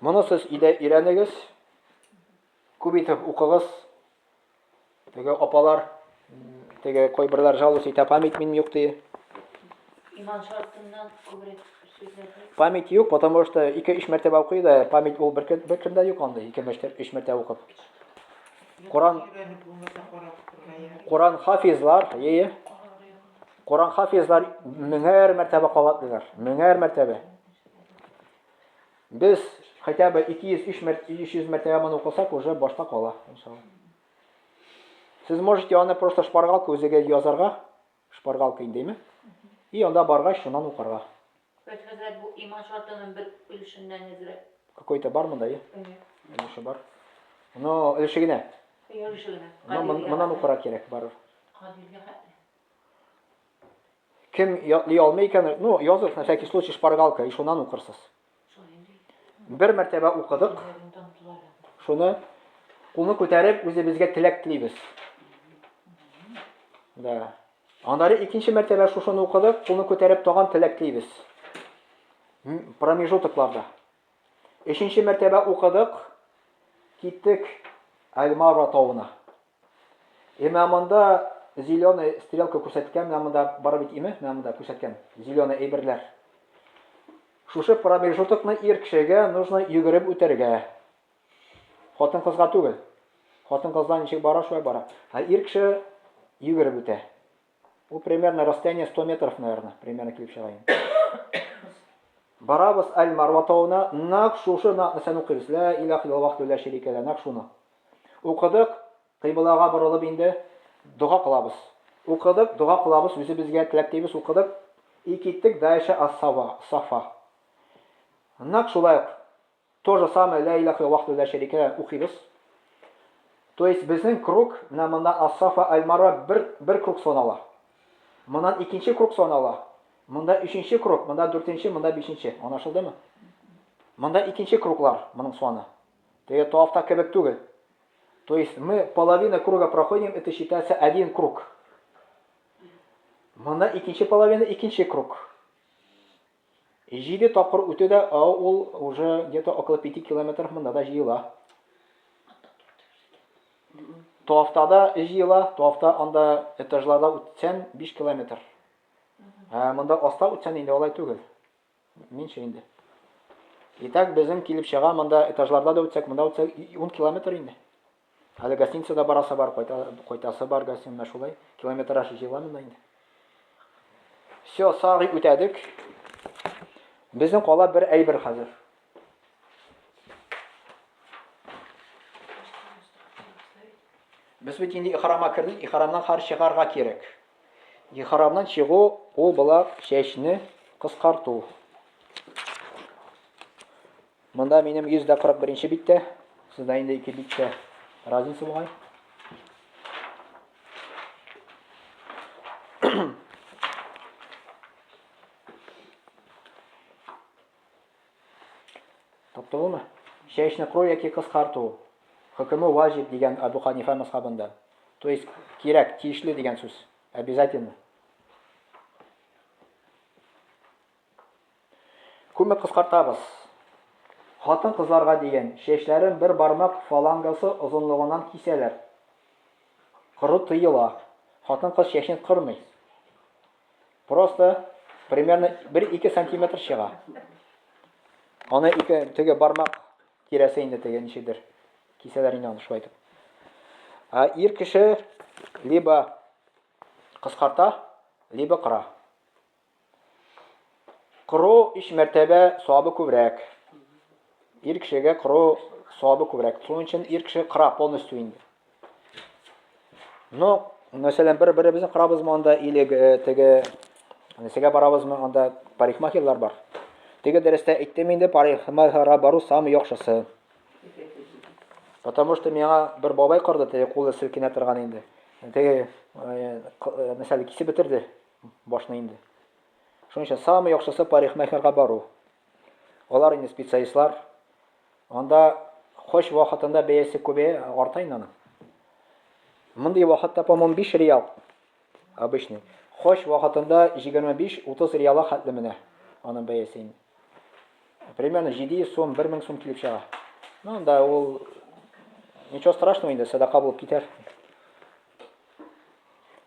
Моны сез өйдә өйрәнегез, күп итеп укыгыз. Теге апалар, теге кайберләр жалуется итә, память минем юк ди. Иман шартыннан күбрәк сүзләр. Память юк, потому что 2-3 мәртәбә укый да, память ул бер бер кемдә юк андый, 2-3 мәртәбә укып. Коран Коран хафизлар, е, Коран хафизлар меңәр мәртәбә кабатлыйлар, меңәр мәртәбә. Без хотя бы 200 300 мәртәбә моны укысак, уже башта кала, иншалла. Сез можете аны просто шпаргалка үзегез язарга, шпаргалка индеме? И анда баргач шуннан укырга. Бәт хәзрәт бу иман шартының бер өлешеннән әзрәк. Какой-то бар монда, е? Өлеше бар. Но өлеше генә. Өлеше генә. Но моннан укырга кирәк барыр. Кадиргә хәтле. Кем ятлый алмый икән, ну, языгыз на всякий случай шпаргалка, и шуннан укырсыз. Бер мәртәбә укыдык. Шуны кулны күтәреп үзебезгә теләк телибез. Да. Аннары икенче мәртәбә шушыны укыдык, кулны күтәреп тагын теләк телибез. Промежутокларда. Өченче мәртәбә укыдык, киттек Аль-Марва тавына. И менә монда зеленый стрелка күрсәткән, менә монда бар бит име, менә монда күрсәткән зеленый әйберләр. Шушы промежутокны ир кешегә нужно йөгереп үтәргә. Хатын-кызга түгел. Хатын-кызлар ничек бара, шулай бара. Ә ир кеше йөгереп үтә. Ул примерно расстояние 100 метров, наверное, примерно килеп чыга инде. Барабыз Аль-Марва тавына, нәкъ шушы нәрсәне укыйбыз. Ла илаһ иллаллаһ ла шәрикә ла, нәкъ шуны. Укыдык, кыйблага борылып инде дога кылабыз. Укыдык, дога кылабыз, үзебезгә теләк укыдык. И киттек дальше ас-Сафа. Сафа. Нәкъ шулай ук. То же самое ла илаха иллаллах ла шәрикә укыйбыз. То есть безнең круг менә монда ас-Сафа аль-Марва бер бер круг санала. Моннан икенче круг санала. Монда өченче круг, монда дүртенче, монда бишенче. Аңлашылдымы? Монда икенче круглар, моның саны. Теге тавафта кебек түгел. То есть мы половина круга проходим, это считается один круг. Монда икенче половина, икенче круг. Җиде тапкыр үтү дә, а ул уже где-то около 5 километров монда да җыела. Тавафта да җыела, тавафта анда этажларда үтсән 5 километр. Ә монда аста үтсән инде алай түгел. Меньше инде. Итак, безнең килеп чыга, монда этажларда да үтсәк, монда үтсәк 10 километр инде. Әле гостиницада барасы бар, кайта, кайтасы бар гостиницада шулай. Километраж җыела монда инде. Все, сагый үтәдек. Безнең кала бер әйбер хәзер. Без бит инде ихрамга кердек, ихрамнан хәзер чыгарга кирәк. Ихрамнан чыгу ул була чәчне кыскарту. Монда минем 141 биттә, сездә инде ике биттә разница бугай. Таптыңмы? Чәчне кыру яки кыскарту. Хөкеме ваҗиб дигән Абу Ханифа мәзхәбендә. То есть кирәк, тиешле дигән сүз. Обязательно. Күпме кыскартабыз? Хатын-кызларга дигән, чәчләрен бер бармак фалангасы озынлыгыннан кисәләр. Кыру тыела. Хатын-кыз чәчен кырмый. Просто примерно 1-2 сантиметр чыга. Аны ике теге бармак тирәсе инде теге ничектер кисәләр инде аны шулай итеп. Ә ир кеше либо кыскарта, либо кыра. Кыру өч мәртәбә савабы күбрәк. Ир кешегә кыру савабы күбрәк. Шуның өчен ир кеше кыра полностью инде. Но, мәсәлән, бер-беребезне карабызмы анда или э, теге нәрсәгә барабызмы, анда парикмахерлар бар. Теге дәрестә әйттем инде, парикмахерга бару самый яхшысы. Потому что миңа бер бабай кырды, теге кулы селкенә торган инде. Теге э, э, нәрсәне кисеп бетерде башны инде. Шуның өчен самый яхшысы парикмахерга бару. Алар инде специалистлар. Анда хаҗ вакытында бәясе күбәя, арта инде аның. Мондый вакытта, по-моему, 5 реал обычный. Хаҗ вакытында 25-30 реалга хәтле менә аның бәясе инде. Примерно 700 сум, 1000 сум килеп чыга. Ну, анда ул ничего страшного инде, садака булып китәр.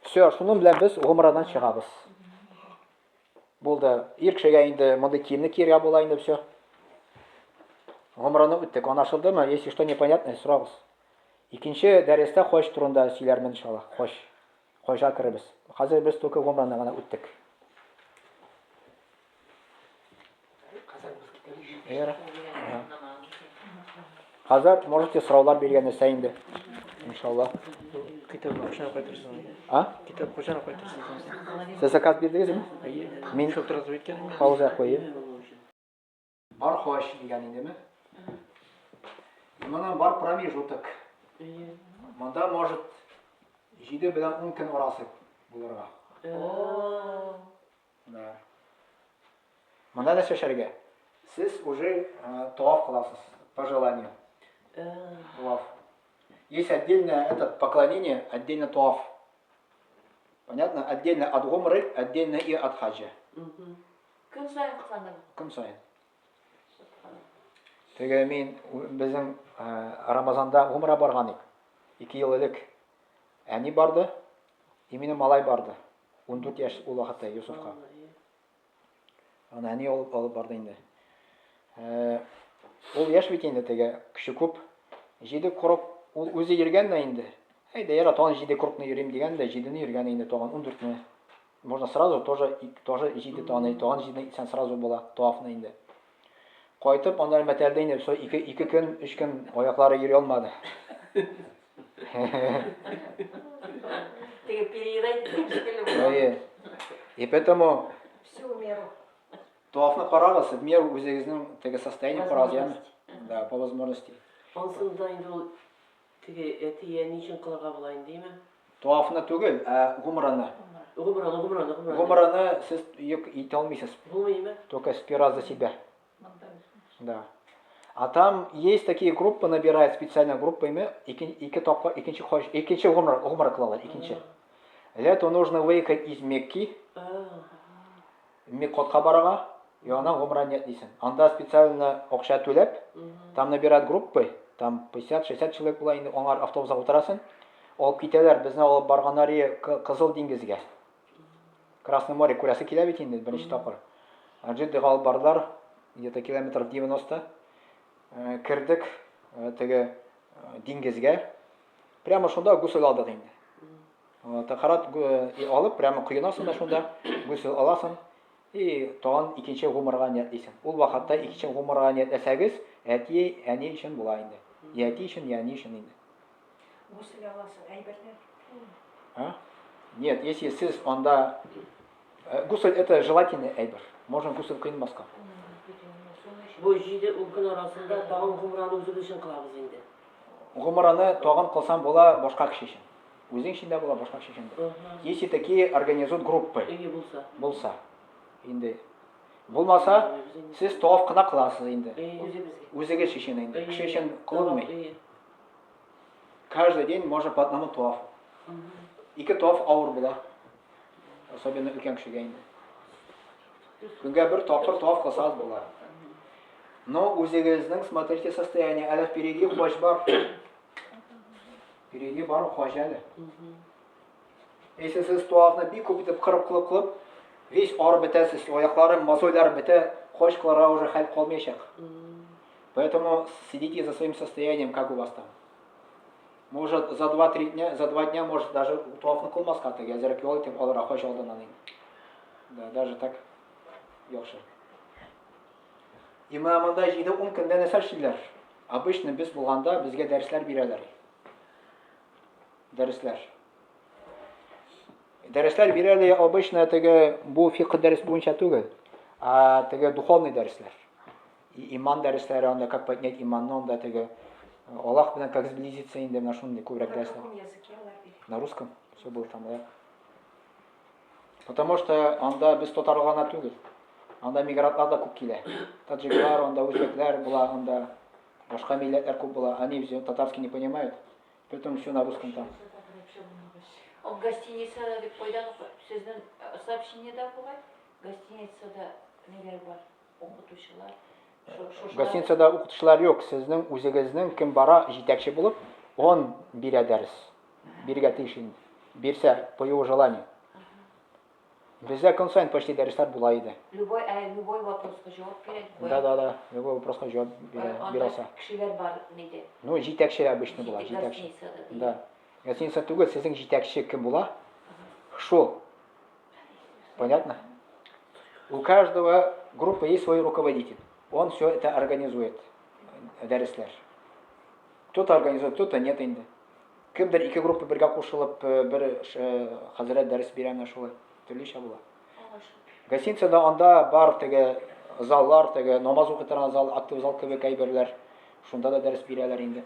Все, шуның белән без гомрадан чыгабыз. Булды. Ир кешегә инде мондый киемне кияргә була инде, все. Гомраны үттек. Анашылдымы? Если что непонятно, сорагыз. Икенче дәрестә хаҗ турында сөйләрмен иншалла. Хаҗ. Хаҗга керербез. Хәзер без только гомраны гына үттек. Хәзер можете сораулар биргән нәрсә инде. Иншалла. Китап кайчан кайтырсың? А? Китап кайчан кайтырсың? Сез заказ бирдегезме? Әйе. Мин шылтыратып әйткән. Пауза куйып. Бар хаҗ дигән индеме? Моның бар промежуток. Монда может 7 белән 10 көн арасы булырга. Да. Монда нәрсә эшләргә? Сез уже э, таваф кыласыз, по желанию. Таваф. Есть отдельное этот поклонение, отдельно таваф. Понятно? Отдельно от гумры, отдельно и от хаджа. Көн саен кылана. Көн саен. Теге мин безнең э, Рамазанда гумра барган идек. Ике ел элек. Әни барды, и минем малай барды. 14 яшь ул вакытта Юсуфка. Аны әни алып, алып барды инде. Э, ул яшь бит инде теге, көче күп. Җиде круг ул үзе йөргән дә инде. Әйдә, яра, тагын җиде кругны йөрим дигән дә, җидене йөргән инде, тагын 14-не. Можно сразу тоже, тоже җиде тагын, тагын җидене итсәң сразу була, тавафны инде. Кайтып, аннары мәтәлде инде, все, ике, ике көн, өч көн аяклары йөри алмады. Теге переедать иткән шикелле була. Әйе. И поэтому Всю меру. Тавафны карагыз, в меру үзегезнең теге состояние карагыз, яме? Да, по возможности. Ансын да инде ул теге әти әни өчен кылырга була инде, димме? Тавафны түгел, ә гумраны. Гумраны, гумраны, гумраны. Гумраны сез йөк итә алмыйсыз. Булмыймы? Только сперва за себя. Да. А там есть такие группы, набирают специально группами, ике тапкыр, икенче хаҗ, икенче гумра, гумра кылалар, икенче. Для этого нужно выехать из Мекки, Микотка барырга, и аннан гумра ниятлисең. Анда специально акча түләп, там набирают группы, там 50-60 человек була инде, аңар автобуска утырасың, алып китәләр, безне алып барганнар Кызыл диңгезгә. Красное море күрәсе килә бит инде беренче тапкыр. Джиддага алып бардылар, где-то километр 90. Э, кердек э, теге э, диңгезгә. Прямо шунда гусел алдык инде. Тахарат алып, прямо коенасың да шунда, гусел аласың. И тагын икенче гумырга ниятлисең. Ул вакытта икенче гумырга ниятләсәгез, әти, әни өчен була инде. Я әти өчен, я әни өчен инде. Гусел аласың, әйберләр. А? Нет, если сез анда э, гусел это желательный әйбер. Можно гусел кыйнмаска. Бу 7-10 көн арасында тагын гумраны үзебез өчен кылабыз инде. Гумраны тагын кылсаң була башка кеше өчен. Үзең өчен дә була, башка кеше өчен дә. Если такие организуют группы. Әйе булса. Булса. Инде. Булмаса, сез таваф кына кыласыз инде. Үзегез өчен инде. Кеше өчен кылынмый. Каждый день можно по одному тавафу. Ике таваф авыр була. Особенно өлкән кешегә инде. Көнгә бер тапкыр таваф кылсагыз була. Но үзегезнең, смотрите, состояние. Әле впереди хаҗ бар. Впереди бар хаҗ әле. Если сез тавафны бик күп итеп кырып кылып кылып, весь арып бетәсез, аяклары, мозольләр бетә, хаҗ кылырга уже хәл калмаячак. Поэтому следите за своим состоянием, как у вас там. Может, за 2-3 дня, за 2 дня, может, даже тавафны кылмаска теге, әзерәк ял итеп алырга хаҗ алдыннан инде. Да, даже так яхшы. И менә монда 7-10 көндә нәрсә эшлиләр? Обычно без булганда безгә дәресләр бирәләр. Дәресләр. Дәресләр бирә әле обычно теге бу фикх дәрес буенча түгел, а теге духовный дәресләр. Иман дәресләре анда как поднять иманны анда теге Аллаһ белән как сблизиться инде менә шундый күбрәк дәресләр. На русском все было там, да. Потому что анда без татар гына түгел. Анда мигрантлар да күп килә. Таджиклар, анда үзбәкләр була, анда башка милләтләр күп була. Они все татарский не понимают. Поэтому все на русском там. Ул гостиницада дип кайдан сезнең сообщениедә бугай? Гостиницада ниләр бар? Укытучылар. Гостиницада укытучылар юк. Сезнең үзегезнең кем бара җитәкче булып, он бирә дәрес. Бирергә тиеш инде. Бирсә, по его желанию. Бездә көн саен почти дәресләр була иде. Любой, ә, любой вопроска җавап бирә. Да, да, да. Любой вопроска җавап бирә, бирә алса. Кешеләр бар нидә? Ну, җитәкче обычно була, җитәкче. Да. Гостиница түгел, сезнең җитәкче кем була? Шул. Понятно? У каждого группы есть свой руководитель. Он все это организует. Дәресләр. Кто-то организует, кто-то нет инде. Кемдер ике группа бергә кушылып, э, бер э, хәзрәт дәрес бирә менә шулай. Төрлечә була. Гостиницада анда бар теге заллар, теге намаз укый торган зал, актив зал кебек әйберләр. Шунда да дәрес бирәләр инде.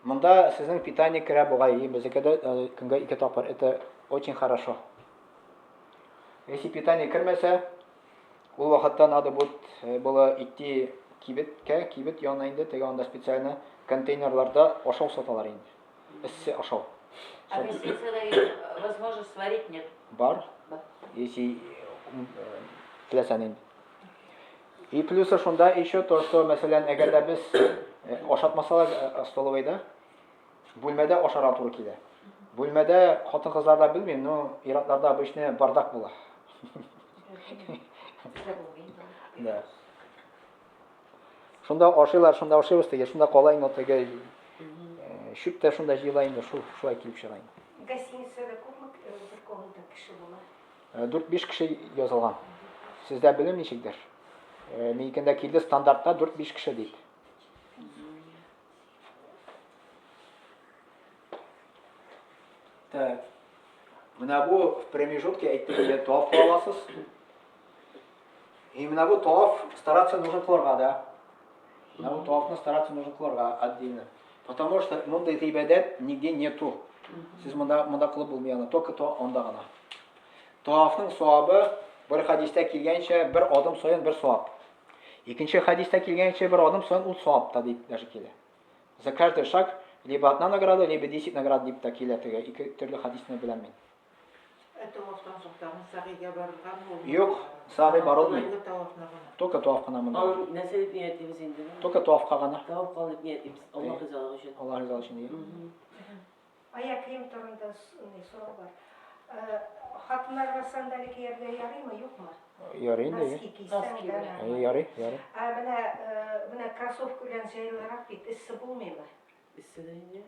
Монда сезнең питание керә бугай, безнеке дә э, көнгә ике тапкыр. Это очень хорошо. Если питание кермәсә, Ул вакытта надо будет э, было идти кибеткә, кибет янына инде, теге анда специально контейнерларда ашау саталар инде. Эссе ашау. А гостиницада э, возможность сварить нет? Бар. Бар. Если э, теләсәң инде. И плюсы шунда еще то, что, мәсәлән, әгәр дә без ашатмасалар столовыйда, бүлмәдә ашарга туры килә. Бүлмәдә хатын-кызларда белмим, но ир-атларда обычно бардак була. Да. Шунда ашыйлар, шунда ашыйбыз теге, шунда кала инде теге чүп тә шунда җыела инде, шул шулай килеп чыга инде. Гостиницада күпме бер комната кеше була? 4-5 кеше язылган. Сездә белем ничектер? Минекендә килде стандартта 4-5 кеше дип. Так. Менә бу в промежутке әйттек инде таваф кыла аласыз. И менә бу таваф стараться нужно кылырга да. Менә бу тавафны стараться нужно кылырга отдельно. Потому что мондый гыйбадәт нигде нету. Сез монда монда кылып булмый аны, только то анда гына. Тавафның савабы бер хадистә килгәнчә бер адым саен бер савап. Икенче хадистә килгәнчә бер адым саен ул савап та дип даже килә. За каждый шаг либо одна награда, либо 10 наград дип тә килә теге ике төрле хадисне беләм мин. Ә тавафтан соң тагын сагыйга барыргамы ул? Юк, сагый барылмый. Только тавафны гына. Только таваф кына монда. Аны нәрсә дип ниятлибез инде? Только тавафка гына. Таваф кыл дип ниятлибез. Аллаһ ризалыгы өчен. Аллаһ ризалыгы өчен. Мгм. Аяк кием турында сорау бар. Хатыннарга сандали кияргә ярыймы, юкмы? Ярый инде. Носки кисәң дә. Ярый, ярый. Ә менә менә кроссовка белән җайлырак бит, эссе булмыймы? Эссе дә инде.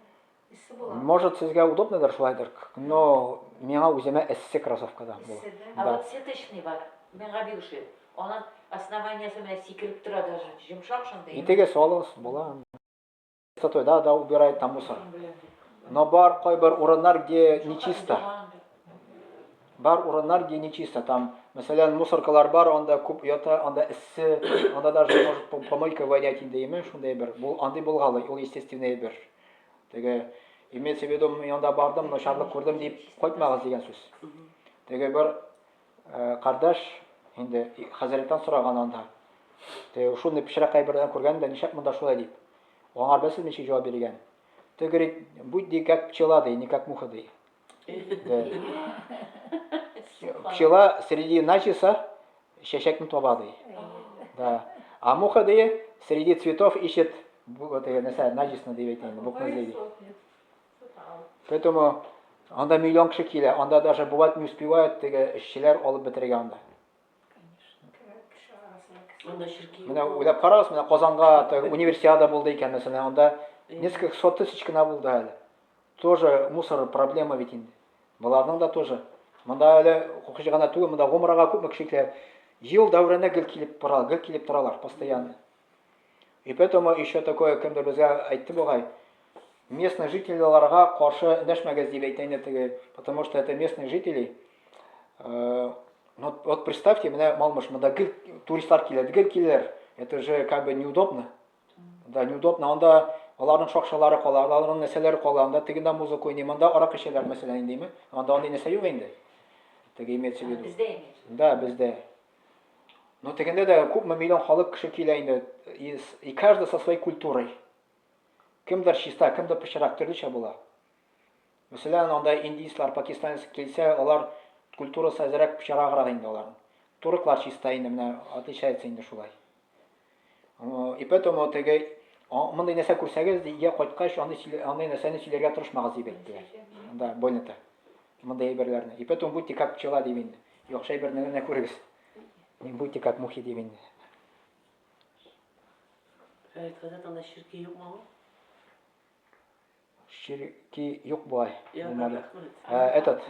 Эссе була. Может, сезгә удобныдыр шулайдыр, но миңа үземә эссе кроссовкада була. Эссе, да? А вот сеточный бар, миңа бик ошый. Аның основаниясе менә сикереп тора даже, йомшак шундый. Итеге салыгыз, була. Чистотой, да, да, убирает там мусор. Но бар кайбер урыннар, где нечисто. Бар урыннар, где нечисто. Там, мәсәлән, мусоркалар бар, анда күп ята, анда эссе, анда даже может помойка вонять инде, име, шундай бер. Бу андый булгалый, ул естественный бер. Теге имеется в виду, мин анда бардым, начарлык күрдем дип кайтмагыз дигән сүз. Теге бер э, кардәш инде хәзрәттән сораган анда. Теге шундый пычрак әйбердән күргән дә, нишләп монда шулай дип. Аңар беләсез ничек җавап биргән? Ты, говорит, будь ди как пчела, ди, не как муха, ди. Да. Пчела среди начиса чәчәкне таба, ди. Да. А муха, ди, среди цветов ищет вот, нәрсә, наҗисны дип әйтә инде, букны эзли, ди. Поэтому анда миллион кеше килә, анда даже бывает не успевают теге эшчеләр алып бетерергә анда. Менә уйлап карагыз, менә Казанга универсиада булды икән, мәсәлән, анда несколько сот тысяч кына булды әле. Тоже мусор проблема бит инде. Боларның да тоже. Монда әле укучы гына түгел, монда гомрага күпме кеше килә. Ел дәверенә гел килеп тора, гел килеп торалар постоянно. И поэтому еще такое кемдер безгә әйтте бугай. Местный жительларга каршы эндәшмәгез дип әйтә инде теге, потому что это местные жители. Э, ну, вот представьте, менә Малмыш, монда гел туристлар килә, гел киләләр. Это же как бы неудобно. Да, неудобно. Анда аларның шакшалары кала, аларның нәрсәләре кала, анда тегендә музыка уйный, монда арак эчәләр, мәсәлән, инде, Анда андый нәрсә юк инде. Теге имеется в виду. Бездә имеется. Да, бездә. Но тегендә дә күпме миллион халык кеше килә инде. И, и каждый со своей культурой. Кемдер чиста, кемдер пычрак, төрлечә була. Мәсәлән, анда индийцлар, пакистанец килсә, алар культурасы әзрәк пычраграк инде аларның. Турыклар чиста инде, менә отличается инде шулай. И поэтому теге мондый нәрсә күрсәгез, өйгә кайткач, андый андый нәрсәне сөйләргә тырышмагыз дип әйттеләр. Да, больно-то. Мондый әйберләрне. И поэтому будьте как пчела дип инде. Яхшы әйберне генә күрегез. Не будьте как мухи дип инде. Фәрит хәзрәт, анда чирки юкмы ул? Чирки юк бугай. Булмады. Ә, этот,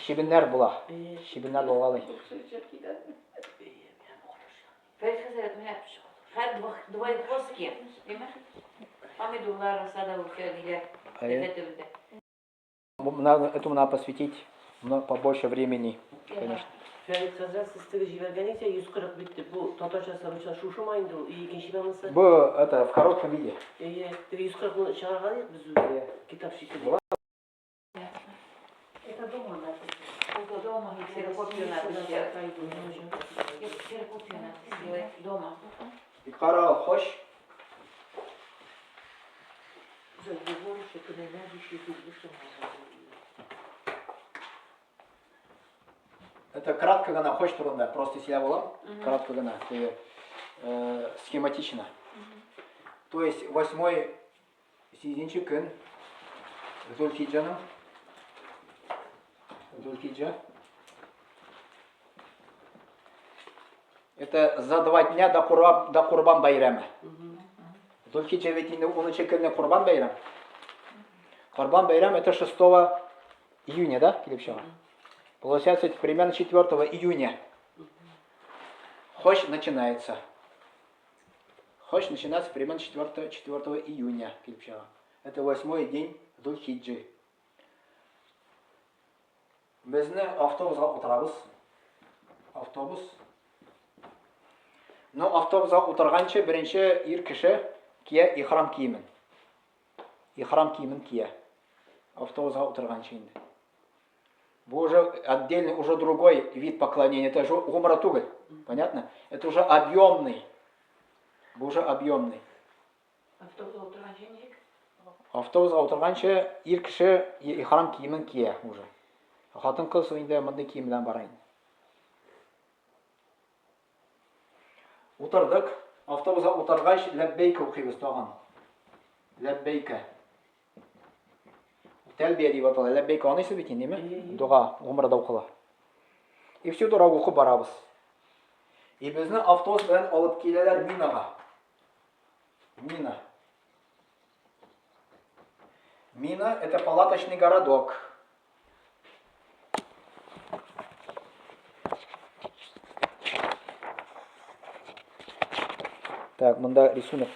чебеннәр була. Чебеннәр булгалый. Фәрит хәзрәт, менә хәр двойхвостки, димә? Помидорлар, рассада үсә, ниләр, тәрәзә төбендә. Надо, этому надо посвятить побольше времени, конечно. Фәрит хәзрәт, сез теге җибәргән идегез, 140 бит дип. Бу татарчасы, русча шушымы инде ул? И икенче монысы? Бу это в коротком виде. Әйе, теге 140 ны чыгарган идек без үзе. Китап шикелле. Это дома надо. Это дома ксерокопию надо сделать. Ксерокопию надо сделать дома. Кара, хош. Это кратко гына хош турында, просто сөйләп алам. Кратко гына, теге, э, схематично. То есть восьмой, сигезенче көн Зульхиджаның Зульхиджа. Это за 2 дня до Курбан байрама. Зульхиджа ведь инде унынчы көнне Корбан бәйрәм. Корбан бәйрәм это 6 июня, да, килеп чыга? Получается, это примерно 4 июня. Хаҗ начинается. Хаҗ начинается примерно 4 июня килеп чыга. Это восьмой день Зульхиджи. Безне автобусга утырабыз. Автобус. Но автобусга утырганчы беренче ир кеше кия ихрам киемен. Ихрам киемен кия. Автобусга утырганчы инде. Бу уже отдельный, уже другой вид поклонения. Это же гумра түгел. Понятно? Это уже объемный. Бу уже объемный. Автобусга утырганчы ничек? Автобусга утырганчы ир кеше ихрам киемен кия уже. Хатын-кыз инде мондый кием белән бара инде. Утырдык. Автобусга утыргач, ләббәйкә укыйбыз тагын. Ләббәйкә. Тәлбия дип атала. Ләббәйкә аныйсыз бит инде, димме? Дога гомрада укыла. И всю дорогу укып барабыз. И безне автобус белән алып киләләр Минага. Мина. Мина это палаточный городок. Так, монда рисунок.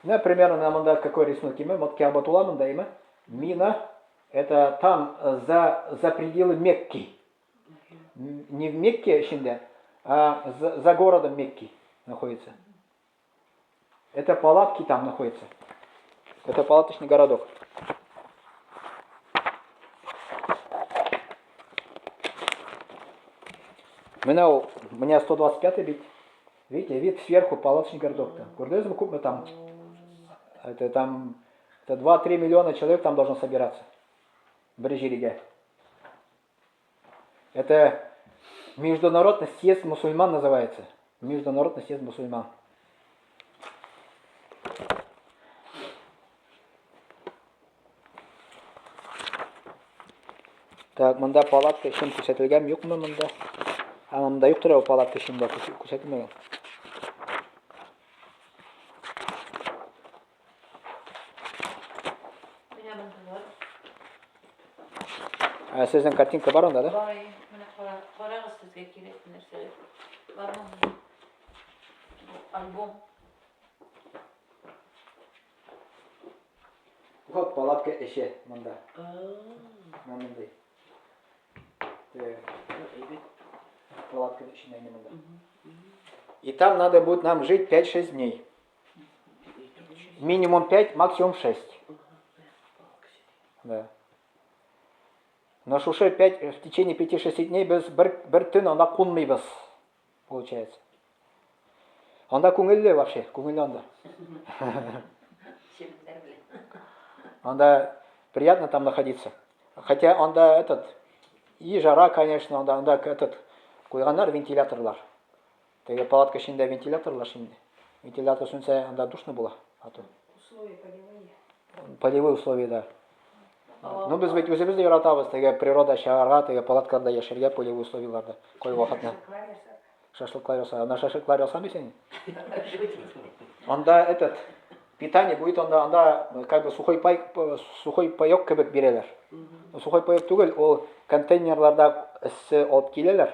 Менә примерно менә монда какой рисунок име? Вот Кәгъба тула монда име? Мина это там за пределы Мекки. Не в Мекке эчендә, а за городом Мекки находится. Это палатки там находятся. Это палаточный городок. Менә ул, у меня 125 бит. Видите, вид сверху палаточный городок там. Күрдегезме, күпме там? Это там, это 2-3 миллиона человек там должно собираться. Бер җиргә. Это Международный съезд мусульман называется. Международный съезд мусульман. Так, монда палатка өчен күрсәтелгән юкмы монда? А, монда юктыр ул палатка эчендә күрсәтелмәгән. Менә монда бар. Ә, сезнең картинка бар анда, да? Бар, әйе. Менә кара, карагыз сезгә кирәкле нәрсәләр. Бармы? Бу альбом. Вот палатка эче монда. Менә мондый. Палатка эчендә инде монда. И там надо будет нам жить 5-6 дней. Минимум 5, максимум 6. Да. Но шушы 5, в течение 5-6 дней без бер, бер төн анда кунмыйбыз, получается. Анда күңелле вообще, күңелле анда. Анда приятно там находиться. Хотя анда этот, и жара, конечно, анда, анда этот, куйганнар вентиляторлар. Теге палатка эчендә вентиляторлар инде. Вентилятор сүнсә, анда душно була, а то. Условия полевые. Полевые условия, да. Ну, без бит үзебез дә яратабыз, теге природа чыгарга, теге палаткаларда яшәргә полевой условияларда. Кай вакытны. Шашлыклар ясар. Анда шашлыклар ясамыйсың? Анда этот питание будет анда, анда как бы сухой пай, сухой паек кебек бирәләр. Сухой паек түгел, ул контейнерларда эссе алып киләләр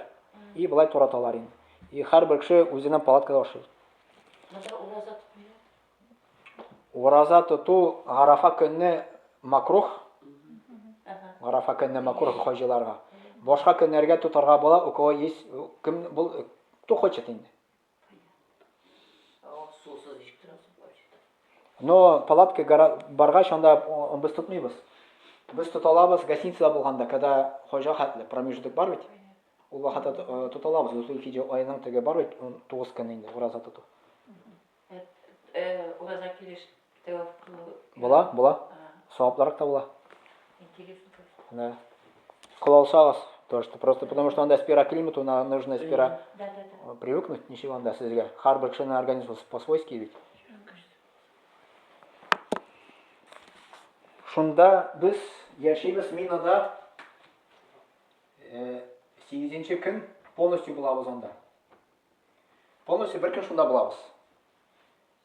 и былай тураталар инде. И һәрбер кеше үзенең палаткада ашый. Монда ураза тотмыйлар. Ураза тоту Гарафа көнне макрух. Гарафа көнне макрух хаҗиларга. Башка көннәргә тотарга була, у кого есть, кем бул, кто хочет инде. Сусыз ничек торасың вообще-то? Но палатка баргач анда без тотмыйбыз. Без тота алабыз гостиницада булганда, когда хаҗга хәтле промежуток бар бит. Ул вакытта тота алабыз. Зулхиҗә аеның теге бар бит, 9 көн инде ураза тоту. Ураза килеш тәваф кылу. Була, була. Саваплырак та була. Интересно. Да. Кыла алсагыз, то что просто потому что анда сперва климату нужно сперва Да, да, да. привыкнуть, ничего анда сезгә. Һәрбер кешенең организмы по-свойски бит. Шунда без яшибез Минада 8 көн полностью булабыз анда. Полностью бер көн шунда булабыз.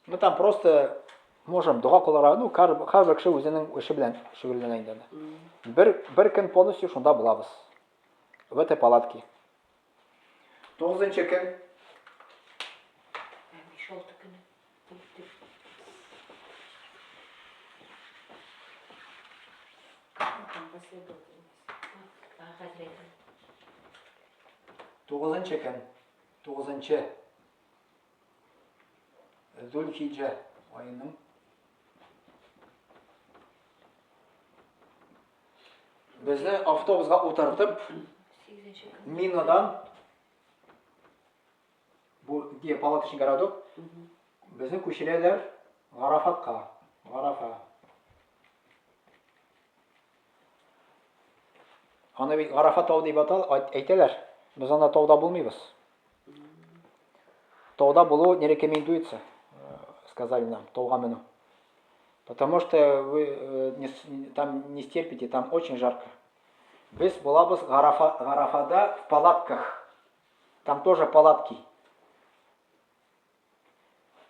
Мы там просто можем дога кылырга, ну, һәрбер кеше үзенең эше белән шөгыльләнә инде анда. Бер, бер көн полностью шунда булабыз. В этой палатке. Тугызынчы көн. 5-6 көне. Там последовательность. Хәзер әйтәм. Тугызынчы көн. Тугызынчы. Зулхиҗә аеның Безне автобусга утыртып, 8 көн. Минадан бу где палаточный городок, безне күчерәләр Гарафатка. Гарафа. Аны бит Гарафа тау дип атал, әйтәләр. Без анда тауда булмыйбыз. Тауда булу не рекомендуется, сказали нам, тауга менү. Потому что вы не, там не стерпите, там очень жарко. Без булабыз Гарафа, Гарафада в палатках. Там тоже палатки.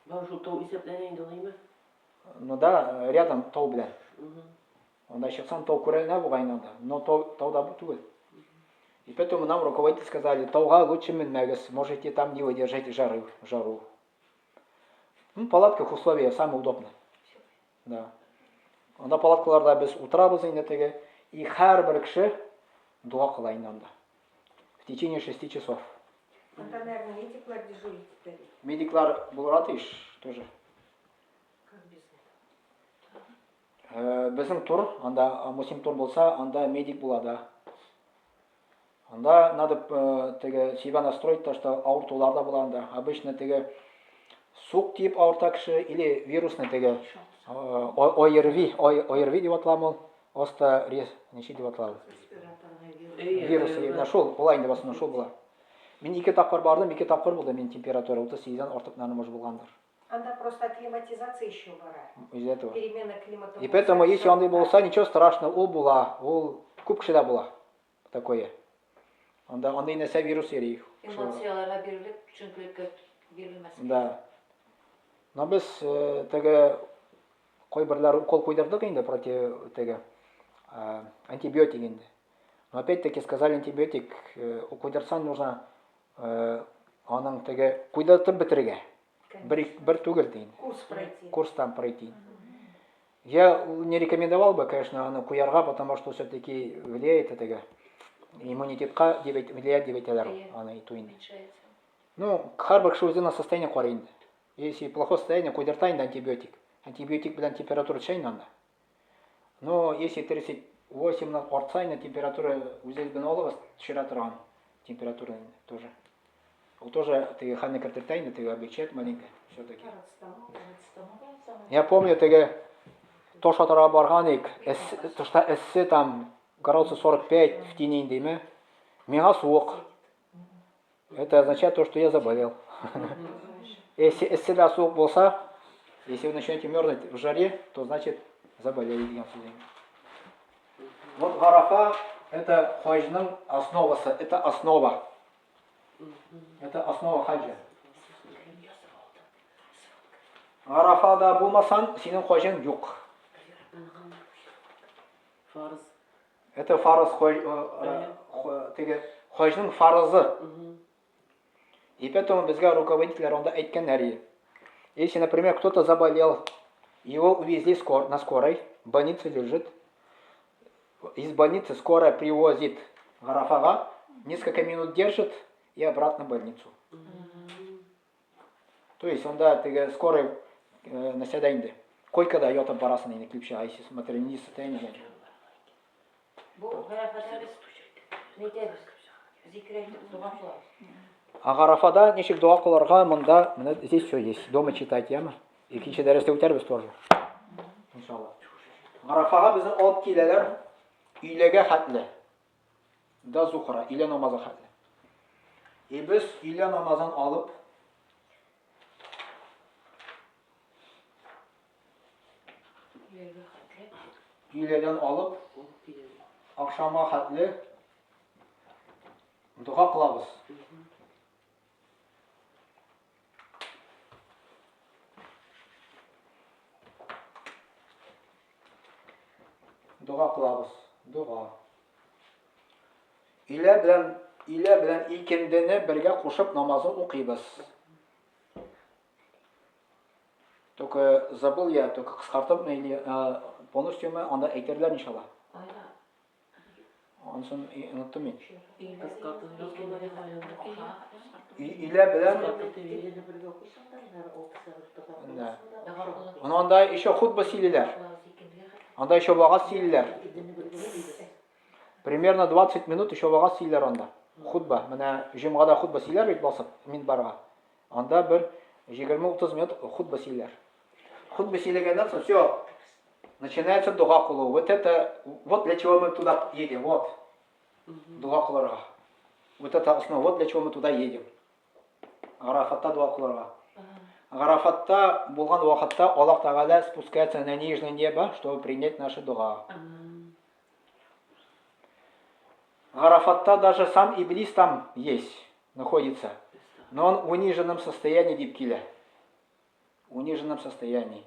Бар шул тау исәпләнә инде алаймы? Ну да, рядом тау белән. Анда чыксаң тау күренә бугай инде. Но тау, тауда бу түгел. И поэтому нам руководители сказали, тауга лучше менмәгез, можете там не выдержать жары, жару. Ну, в палатках условия самые удобные. Да. Анда палаткаларда без утырабыз инде теге, и һәрбер кеше дога кыла инде анда. В течение 6 часов. Анда, наверное, медиклар дежурить теперь. Медиклар булырга тиеш тоже. Как без этого? Безнең тур, анда Муслим тур булса, анда медик була да. Анда надо теге себя настроить, то что авыртулар да була анда. Обычно теге сук тиеп авырта кеше или вирусный теге ОРВИ, ОРВИ дип аталамы ул? Оста рез, ничек дип атала ул? Респираторный вирус. Вирус, менә шул була инде, в основном шул була. Мин ике тапкыр бардым, ике тапкыр булды минем температура 38-дән артык, наверное, может булгандыр. Анда просто акклиматизация еще бара. Из-за этого. Перемена климата. И поэтому, если андый булса, ничего страшного, ул була, ул күп кешедә була. Такое. Анда андый нәрсә вирус йөри. Эмоцияләргә бирелеп, төшенкелеккә бирелмәсен. Да. Но без теге кайберләр укол куйдырдык инде против теге антибиотик инде. Но опять-таки сказали, антибиотик куйдырсаң нужно аның теге куйдыртып бетерергә. Бер, бер түгел дин. Курс пройти. Курстан пройти. Я не рекомендовал бы, конечно, аны куярга, потому что все-таки влияет это иммунитетка дип влияет дип әйтәләр аны әйтү инде. Ну, һәрбер кеше үзенең состояние карый инде. Если плохое состояние, куйдырта инде антибиотик. Антибиотик белән температура төшә инде анда. Но если 38 нан артса инде температура үзегез белән алыгыз, төшерә торган температура инде тоже. Ул тоже теге хәлне кертертә инде, теге облегчает маленько все-таки. Я помню, теге таш атарга барган идек, тышта эссе там градусов 45 в тени инде, Миңа суык. Это означает то, что я заболел. Если эсседә суык булса, если вы начнете мерзнуть в жаре, то значит заболели дигән сүз инде. Вот Гарафа это хаҗның основасы, это основа. Это основа хаҗа. Арафада булмасан, синең хаҗың юк. Фарыз. Это фарыз теге хаҗның фарызы. И поэтому безгә руководительләр анда әйткәннәр иде. Если, например, кто-то заболел, его увезли скор на скорой, в больнице лежит, из больницы скорая привозит Гарафага, несколько минут держит и обратно в больницу. То есть анда теге скорый нәрсәдә инде. Койкада ятып барасың инде килеп чыга, если смотря не состояние. Бу Гарафада без нәйтәбез. Зикер әйтеп дога кылабыз. А Гарафада ничек дога кылырга, монда менә здесь все есть. Дома читать, яме? Икенче дәрестә үтәрбез тоже. Иншалла. Гарафага безне алып киләләр өйләгә хәтле. До зухра, өйлә намазы хәтле. И без өйлә намазын алып өйләдән алып ахшамга хәтле дога кылабыз. Дога кылабыз. Дога. Өйлә белән өйлә белән икендене бергә кушып намазын укыйбыз. Только забыл я, только кыскартып или полностью мы анда әйтерләр иншалла. Анысын оныттым мин. Өйлә белән Да. Анда еще хутба сөйлиләр. Анда еще вагаз сөйлиләр. Примерно 20 минут еще вагаз сөйлиләр анда. Хутба. Менә җомгада хутба сөйләр бит басып минбарга. Анда бер 20-30 минут хутба сөйләр. Хутба сөйләгәннән соң все, начинается дога кылу. Вот это, вот для чего мы туда едем, вот. Дога кылырга. Вот это основа, вот для чего мы туда едем. Арафатта дога кылырга. Арафатта булган вакытта Аллаһ Тәгалә спускается на нижнее небо, чтобы принять наши дога. Арафатта даже сам Иблис там есть, находится. Но он в униженном состоянии дип килә. В униженном состоянии.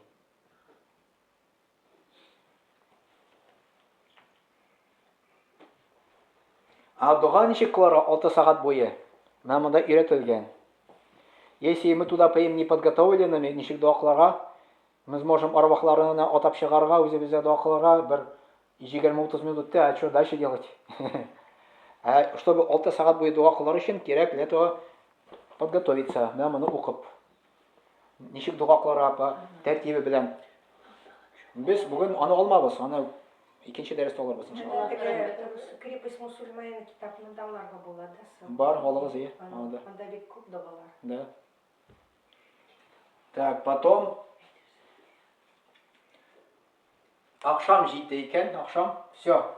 А дога ничек кылырга 6 сәгать буе? Менә монда өйрәтелгән. Если мы туда поедем неподготовленными, ничек дога кылырга? Мы сможем арвахларны атап чыгарга, үзебездә дога кылырга бер 20-30 минут үтте, а что дальше делать? Ә чтобы 6 сәгать буе дога кылыр өчен кирәк для этого подготовиться. Менә моны укып. Ничек дога кылырга по тәртибе белән. Без бүген аны алмабыз, аны икенче дәрестә алырбыз иншалла. Крепость мусульманина китапны да аларга була, да? Бар, алыгыз, ие. Анда бик күп догалар. Да. Так, потом Ахшам җитте икән, ахшам, все.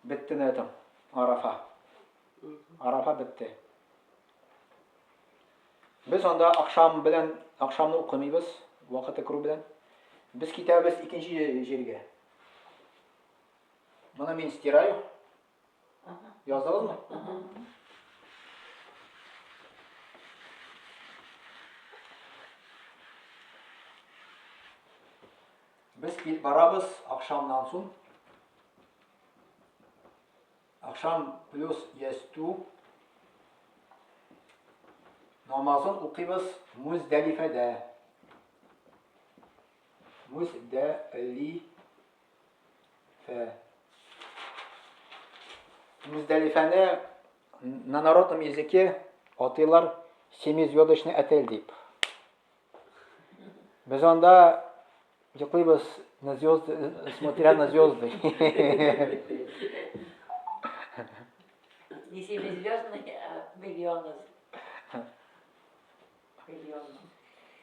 Бетте на этом. Арафа. Арафа бетте. Без анда ахшам белән, ахшамны укымыйбыз, вакыты керү белән. Без китәбез икенче җиргә. Моны мин стираю. Яздыгызмы? Без килеп барабыз ахшамнан соң. Ахшам плюс ястү намазын укыйбыз Муздалифәдә. Муздәлифә. Муздәлифәне на народном языке атыйлар семизвездочный отель дип. Без анда йоклыйбыз на звезды, смотря на звезды. Не семизвездный, а миллионы. Миллионы.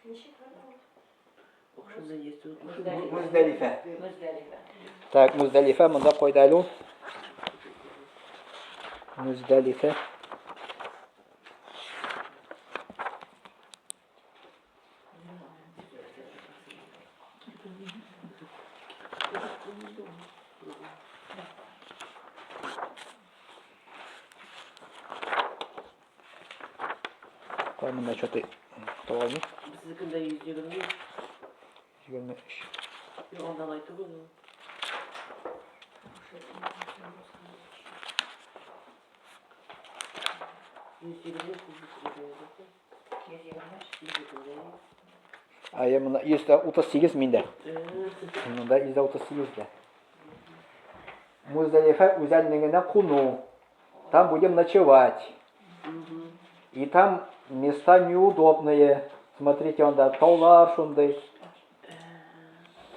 Ничек ул? Охшында есть ул. Муздәлифә. Мөздәлифә. Так, Муздәлифә монда кайда әле ул? Муздәлифә. Кай монда что-то таба алмыйм. Безнекендә 120. 23. Юк, андан ай түгел ул. 120 123. Әйе, монда 138 миндә. Монда 138 дә. Муздалифа үзәнлегенә куну. Там будем ночевать. И там места неудобные. Смотрите, анда таулар шундый.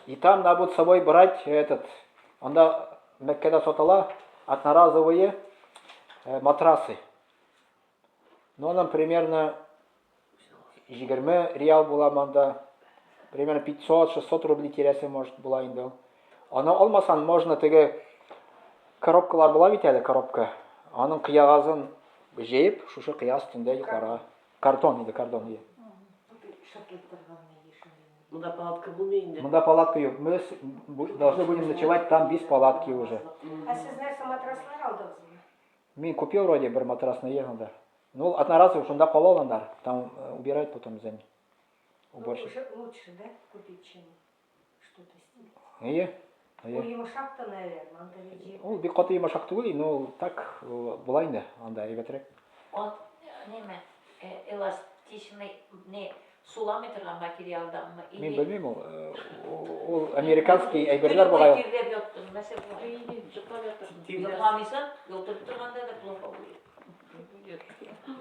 И там надо будет с собой брать этот, анда Мәккәдә сатыла одноразовые матрасы. Ну, нам примерно 20 реал була монда. Примерно 500-600 рублей тирәсе может була инде ул. Аны алмасан, можно теге коробкалар була бит әле, коробка. Аның кыягазын җәеп, шушы кыя өстендә йокларга. Картон инде, картон. Ие. Монда палатка булмый инде. Монда палатка юк. Мы должны будем ночевать там без палатки уже. Ә сез нәрсә матраслар алдыгызмы? Мин купил вроде бер матрасны ие анда. Ну, ул одноразовый шунда кала ул анда. Там убирают потом за ним. Ну, Уборщик. уже лучше, да, купить, чем что-то стелить. Ие. Ул Ие. йомшак та, наверное, анда ведь җир. Ул бик каты йомшак түгел, но ул так була инде анда әйбәтрәк. Он неме эластичный, не суламый торган материалданмы? Или Мин белмим ул. Ул американский әйберләр бугай. ул. Тирләп яттың, нәрсә була? Йоклап ятырсың. Йокламыйсың, ялтырып торганда да плохо будет.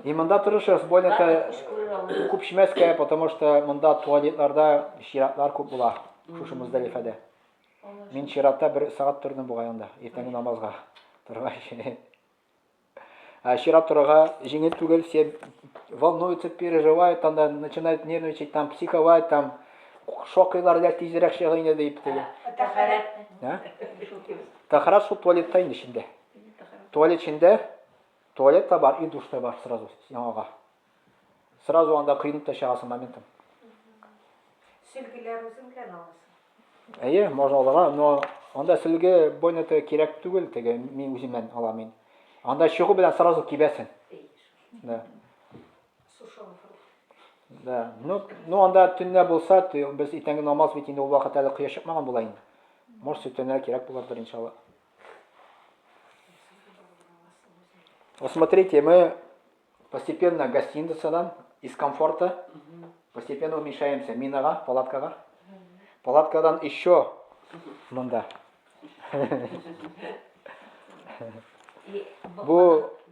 И монда тырышыгыз, больно Ладно, күз күрер алмый. күп эчмәскә, потому что монда туалетларда чиратлар күп була. Шушы Муздалифәдә. Мин чиратта бер сәгать тордым бугай анда, иртәнге намазга торгач. А чират торырга җиңел түгел, все волнуются, переживают, там да, начинают нервничать, там психовать, там шокыйлар, лә тизрәк чыгы инде дип теге. Тәһарәт. А? Тәһарәт шул туалетта инде эчендә. Туалет эчендә туалет та бар и душ та бар сразу яңага. Сразу анда коенып та чыгасың моментом. Сөлгеләр үзең белән аласың. Әйе, можно алырга, но анда сөлге больно кирәк түгел, теге мин үземнән алам мин. Анда чыгу белән сразу кибәсең. Да. Сушеный фрукт. Да. Ну анда төнлә булса, без иртәнге намаз бит инде ул вакыт әле кояш чыкмаган була инде. Может, төнлә кирәк булардыр, иншалла. Вот смотрите, мы постепенно гостиницадан из комфорта постепенно уменьшаемся. Минага, палаткага. Палаткадан еще монда. И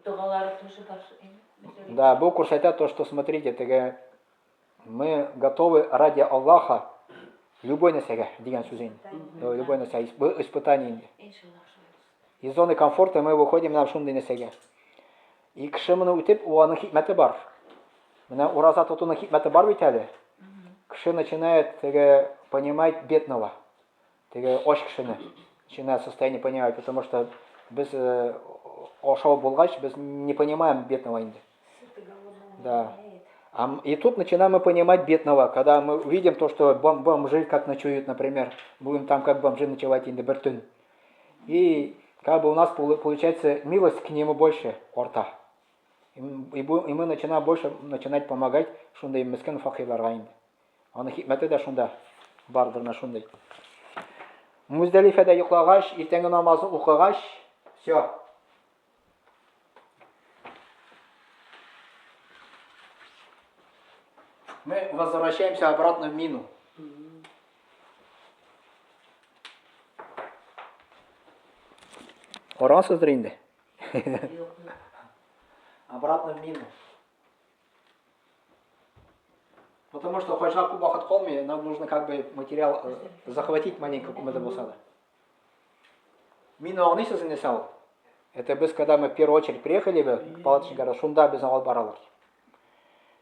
Догалары тоже бар. Да, бу күрсәтә то, что смотрите, теге мы готовы ради Аллаха любой нәрсәгә дигән сүз инде. Да, любой нәрсә, бу испытание инде. Иншаллах, шулай булсын. Из зоны комфорта мы выходим на шундый нәрсәгә. И кеше моны үтеп, ул аның хикмәте бар. Менә ураза тотуның хикмәте бар бит әле. Кеше начинает теге понимать бедного. Теге ач кешене начинает состояние понимать, потому что без ашау булгач, без не понимаем бедного инде. Сытый голодного Да. не имеет. И тут начинаем мы понимать бедного, когда мы увидим то, что бомжи как ночуют, например, будем там как бомжи ночевать инде бер төн. И как бы у нас получается милость к нему больше арта. И мы начинаем больше начинать помогать шундый мескен факирларга инде. Аның хикмәте дә шунда бардыр менә шундый. Муздалифәдә йоклагач, иртәнге намазны укыгач, все. Мы возвращаемся обратно в Мину. Баргансыздыр инде. Юк. Обратно в Мину. Потому что хаҗга күп вакыт калмый, нам нужно как бы материал захватить маленько күпме дә булса да. Мина аңлыйсыз инде сау. Это без, когда мы в первую очередь приехали в палаточный город, шунда безне алып баралар.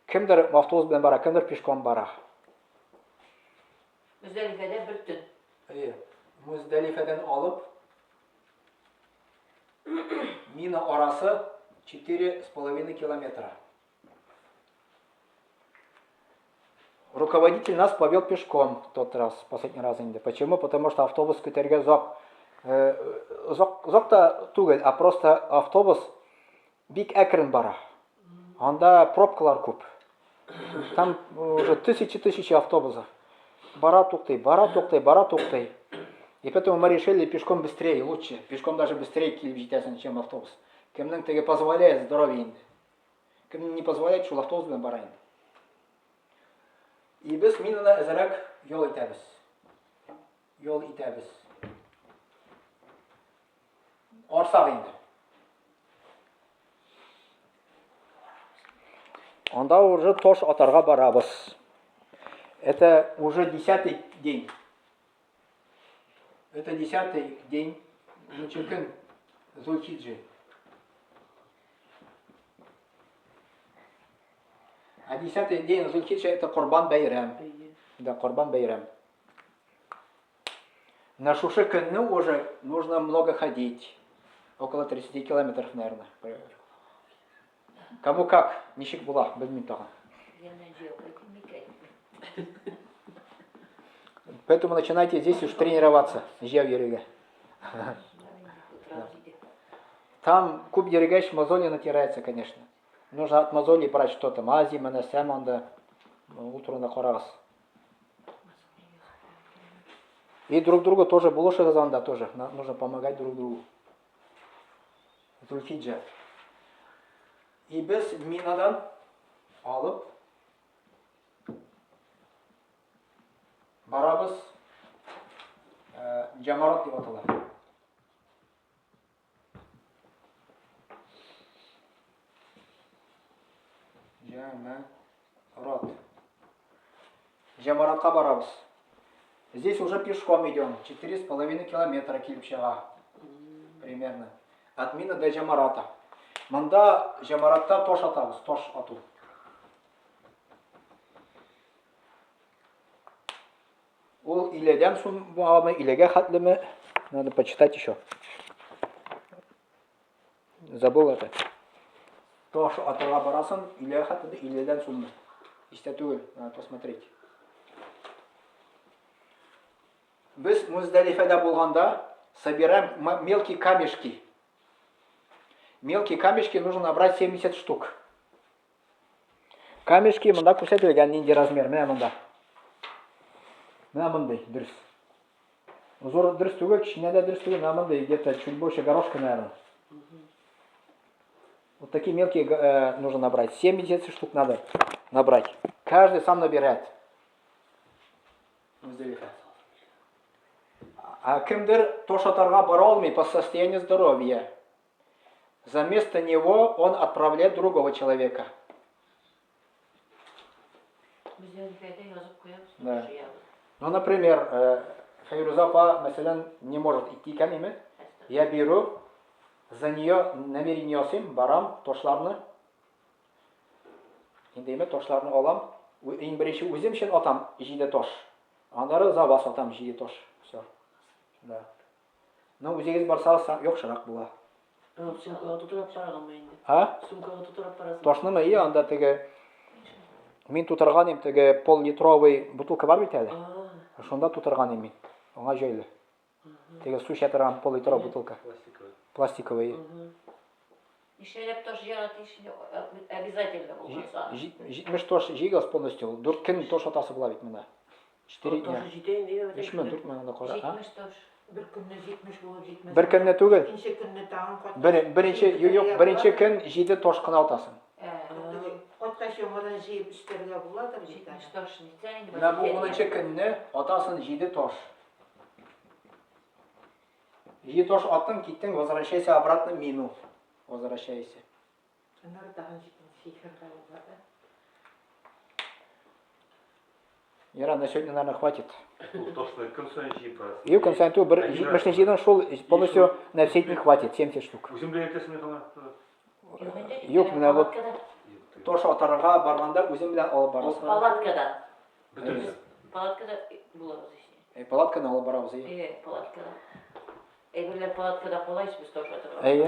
Кемдер автобус белән бара, кемдер пешком бара. Мөздәлифәдә бер төн. Әйе. Мөздәлифәдән алып Мина арасы 4,5 километра. Руководитель нас повел пешком в тот раз, последний раз инде. Почему? Потому что автобус көтәргә озак, озак, озак та түгел, а просто автобус бик әкрен бара. Анда пробкалар күп. Там уже тысячи-тысячи автобусов. Бара туктый, бара туктый, бара туктый. И поэтому мы решили пешком быстрее, лучше. Пешком даже быстрее килеп җитәсең, чем автобус. Кемнең теге позволяет здоровье инде. Кемнең не позволяет, шул автобус белән бара инде. И без Минаны әзерәк ял итәбез. Ял итәбез. Арсак инде. Анда уже таш атарга барабыз. Это уже 10-й день. Это 10-й день. Нче көн Зулхиджи. А 10-й день Зулхиджи это Корбан Бәйрәм. Да, Корбан Бәйрәм. На шушы көнне уже нужно много ходить. Около 30 километров, наверное. Кому как, ничек була, белмим тагын. Янә җәяү кайтыйм микән? Поэтому начинайте здесь уж тренироваться, җәяү йөрергә. Утырабыз иде. Там күп йөргәч мозоли натирается, конечно. Нужно от мозолей брать что-то. Мази, нәрсә анда. Ул турында карагыз. И друг другу тоже булышыгыз анда тоже. Нужно помогать друг другу. Зулхиджа. И без Минадан алып барабыз Джамарат дип атала. Джамарат. Джамаратка барабыз. Здесь уже пешком идем. 4,5 километра килеп чыга. Примерно. От Мина до Джамарата. Монда Джамаратта таш атабыз, таш ату. Ул иләдән соң буламы, иләгә хәтлеме? Надо почитать еще. Забыл это. Таш атырга барасың, иләгә хәтлеме, иләдән соңмы? Истә түгел, надо посмотреть. Без Муздалифәдә булганда собираем мелкие камешки. Мелкие камешки нужно набрать 70 штук. Камешки монда күрсәтелгән нинди размер, менә монда. Менә мондый, дөрес. Зур дөрес түгел, кечкенә дә дөрес түгел, менә мондый, где-то чуть больше горошка, наверное. Вот такие мелкие нужно набрать. 70 штук надо набрать. Каждый сам набирает. Муздалифа. А кемдер таш атарга бара алмый по состоянию здоровья. За место него он отправляет другого человека. Мөздәлифәдә язып куябыз. Да. Җыябыз. Ну, например, Файруза апа, мәсәлән, не может идти икән, име? Я беру, за нее намерение ясыйм, барам, ташларны. Инде име, ташларны алам. Иң беренче үзем өчен атам җиде таш. Аннары за вас атам җиде таш. Все. Да. Ну, үзегез барсагыз, яхшырак була. Сумкага тутырып барганмы инде? А? Сумкага тутырып барасың. Ташнымы? И, анда теге мин тутырган идем, теге пол-литровый бутылка бар бит әле. А, Шунда тутырган идем мин. Аңа җайлы. Теге су эчә торган пол-литровый бутылка. Пластиковый. Пластиковый. Нишләп таш җыярга тиеш инде, обязательно булган сан. 70 таш җыйгыз полностью. 4 көн таш атасы була бит монда. 4 дня. Ташы җитә инде. 3 мең, 4 мең анда кара. А? 70 таш. Бер көнне 70 булып җитмәс. Бер көнне түгел. Икенче көнне тагын кайткач. Беренче, юк, юк, беренче көн 7 таш кына атасың. Кайткач яңадан җыеп өстәргә буладыр бит 70 әле. таш нитсәң инде. Менә бу 10 көнне атасың 7 таш. Җиде таш аттың, киттең, возвращайся обратно мину. Возвращайся. Аннары тагын җыярга була, да? Яра, на сегодня, наверное, хватит. Ул ташны көн саен җыеп барасың. Юк, көн саен түгел, бер 70 җыйдың, шул полностью на все дни хватит, 70 штук. Үзең белән йөртәсеңме аны? Юк, менә вот таш атарга барганда үзең белән алып барасың. Палаткада. Бөтенесе. Палаткада булабыз ич. Э, палатканы алып барабыз, әйе. Э, палаткада. Әйберләр палаткада кала ич без таш атырга. Әйе.